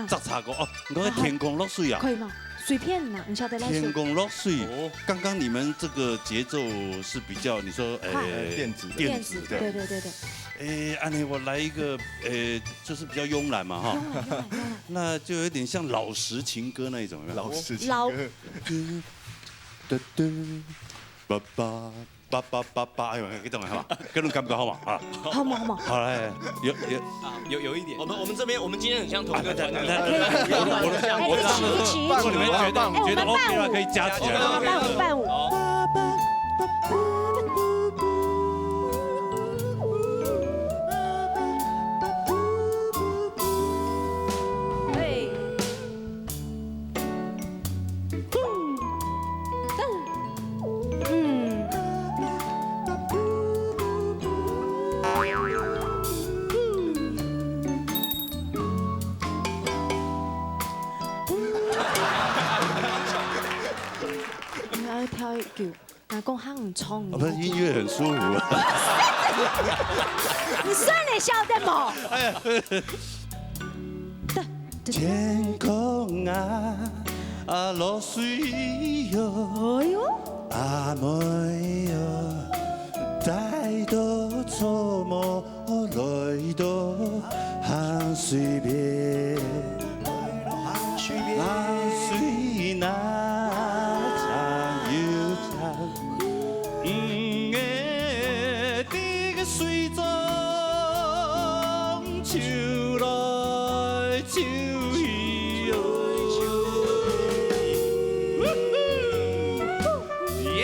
扎茶狗哦，你刚才天空落水啊？可以吗？随便啦，你晓得来说。天空落水哦，刚刚你们这个节奏是比较，你说，快呃，电子的电子的，对对对对，哎，按呢我来一个，呃，就是比较慵懒嘛哈，慵懒慵懒慵懒。那就有点像老式情歌那一种，有没有？老式情老歌，嘟嘟，爸爸爸爸爸爸，哎呦，这种好吧，各种感觉好嘛啊，好嘛好嘛，好来，有有，啊，有有一点。我们我们这边我们今天很像同一个团队。来来可以可以可以可以。我我我哎，我这是一起一起。如果你们觉得哎，我觉得们伴 OK 了，舞可，以加起来。我们伴舞伴舞。哎。嗯。你要跳一句，阿公喊你唱。哦，不是音乐很舒服。你算你笑的么？天空啊，啊落水哟，哎呦，阿妹哟，带到草帽来到海水边，海水那长又长。 嗯，哎，这个水中秋来秋去哟。耶！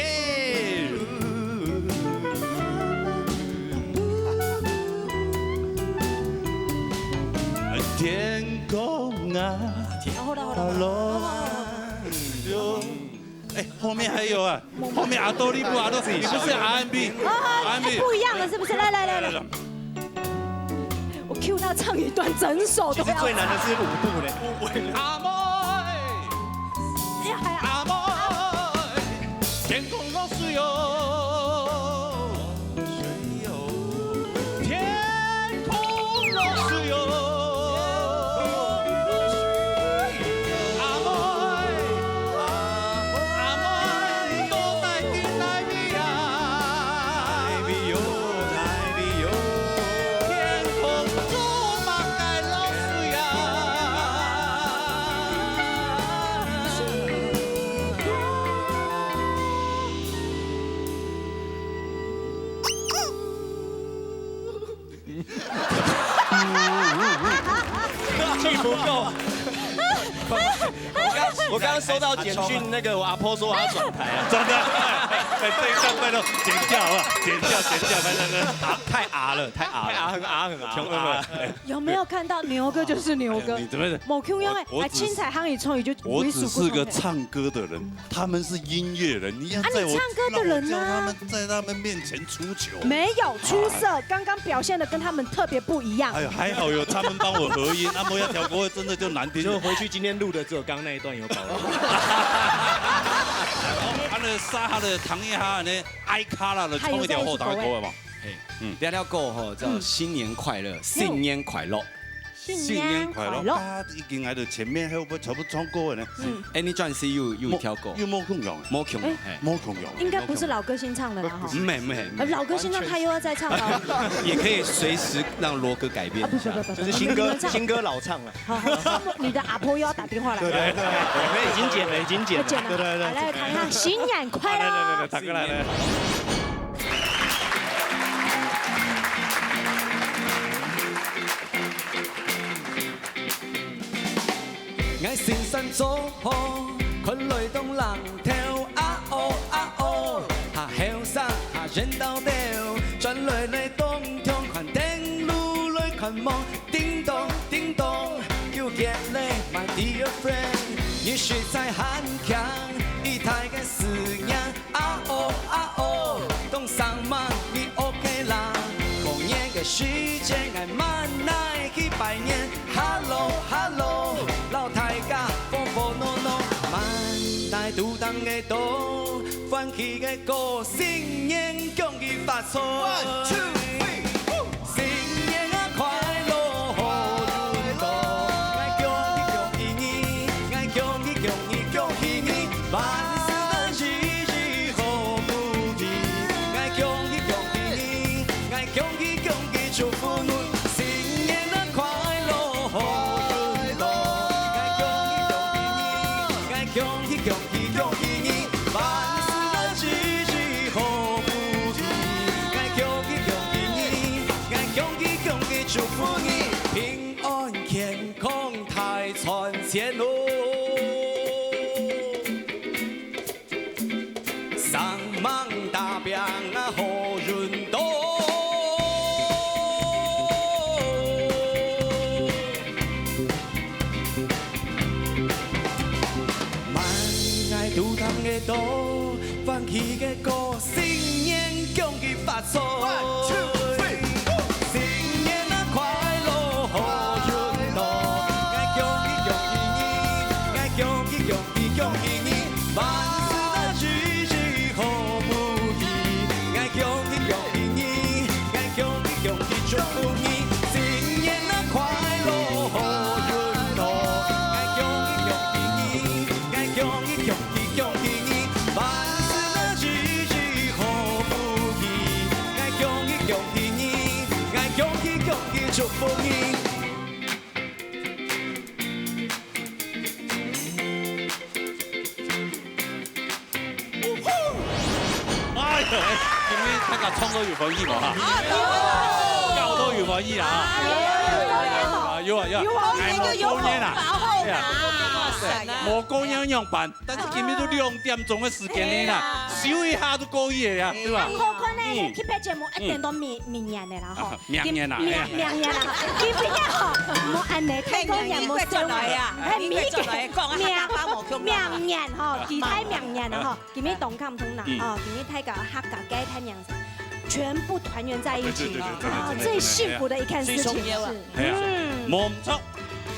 天空啊，好了好了好了。哎，后面还有啊，后面阿多利布阿多，你不是R&B，啊，哎， R&B。不一样了，是不是？来来来来，我 cue 他唱一段整首都要唱。其实最难的是舞步嘞。阿妹，哎呀，还阿妹，天空落水哦，天空落水哦，阿妹，阿妹，你到底在哪位啊？哪位哟，哪位哟？天空做么个落水啊？ 气不够。我刚我刚刚收到简讯，那个我阿婆说我要转台啊。真的，哎，哎，这一段拜托剪掉好不好？剪掉，剪掉，拜托，拜托。啊，太啊了，太啊了，啊，很啊很啊。穷啊。有没有看到牛哥就是牛哥哎，你怎么某 Q 用哎，我我只是还精彩夯一冲，你就我只是个唱歌的人，他们是音乐人，你要啊在我你唱歌的人啊那我叫他们在他们面前出糗。没有出色，刚刚表现的跟他们特别不一样。哎呀，还好有他们帮我合音，啊，不然条歌真的就难听。就回去今天录的只有刚刚那一段有保留。啊，那沙哈的唐一哈呢，哀卡拉的唱一条后台歌嘛。这条歌吼叫新年快乐，新年快乐。新年快樂！新年快樂！大家已經在前面，還有無全部唱過的呢？嗯。Any Chance有，有跳過。有無共樣的？無共樣，哎，嘿。無共樣的。應該不是老歌新唱的啦，哈。毋係，毋係，毋係。呃，老歌新唱他又要再唱了。也可以隨時讓羅哥改變一下。啊，不，不，不，不，就是新歌，你們唱。新歌老唱了。好，好，好，你的阿婆又要打電話來了。對，對，對，對，已經剪了，已經剪了。剪了。對，對，對。好，來，來，看一下，新年快樂！好，來，來，來，來，打過來，來。 𠊎先生做好，看來當冷透，啊哦啊哦，哈後生哈緣投投，轉來來當暢，看頂路來看無，叮咚叮咚，又見了my dear friend，你實在還強，一大个思念。 啊哦啊哦，當生猛你OK啦？過年个時節，𠊎滿哪去拜年。Hello hello，摎大家和和鬧鬧，滿哪肚當个到，歡喜个過新年，恭喜發財。One, two, three, woo！ 新年啊，快樂好運到！𠊎恭喜恭喜你，𠊎恭喜恭喜恭喜你，萬事如意好福氣。𠊎恭喜恭喜你，𠊎恭喜恭喜祝福你，新年啊，快樂好運到！𠊎恭喜恭喜你，𠊎恭喜恭喜恭喜你，萬事如意好福氣。𠊎恭喜恭喜你， 𠊎恭喜恭喜祝福你，平安健康大賺錢哦！生猛打拚啊，好運到！ 滿哪肚當个到，歡喜个過新年，恭喜發財。One, two, three, woo！新年啊，快樂好運到！𠊎恭喜恭喜你，𠊎恭喜恭喜恭喜你，萬事如意好福氣。𠊎恭喜恭喜你，𠊎恭喜恭喜祝福你，新年啊，快樂好運到！𠊎恭喜恭喜你， 𠊎恭喜恭喜恭喜你，萬事如意好福氣。𠊎恭喜恭喜你，𠊎恭喜恭喜祝福你。哎喲，哎，今日大家唱到有歡喜無哈？啊，有。跳到有歡喜啦哈？啊，有，有，有，有。啊，有啊，有啊。有啊，哎，有啊，有啊。無過年啦。哎呀，哇塞啊。無過年仰般？ 但是今日都兩點鐘个時間了啦，哎呀。咻一下就過去了呀，對吧？很好看呢，嗯。特別節目一點都明，明年的啦，吼。啊，明年啦，明，哎呀。明年啦，吼。今年吼，莫恁呢，太過年莫燒嘛。明年快轉來呀，哎，明年快轉來，講啊，明，大家無共樣啊。明年吼，期待明年啦，吼。今日當感動啦，嗯。哦，今日大家客家个太陽，全部團圓在一起了，對，對，對，對，對，啊，對，對，最幸福的一件事情，最重要啊。是，哎呀，嗯。無錯，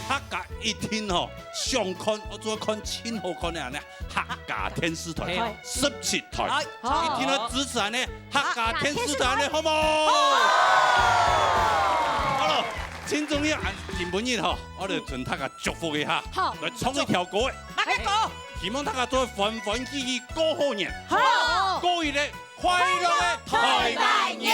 客家一定吼， 想看，𠊎做看盡好看个恁呢，客家電視台，係。十七台，哎。一定愛支持恁呢，客家電視台恁呢，好無？好。好了，盡重要，恁今晡日吼，𠊎來同大家祝福一下，好。來唱一條歌仔。哪個歌？希望大家做歡歡喜喜過好年。好。過一個 快樂个大拜年！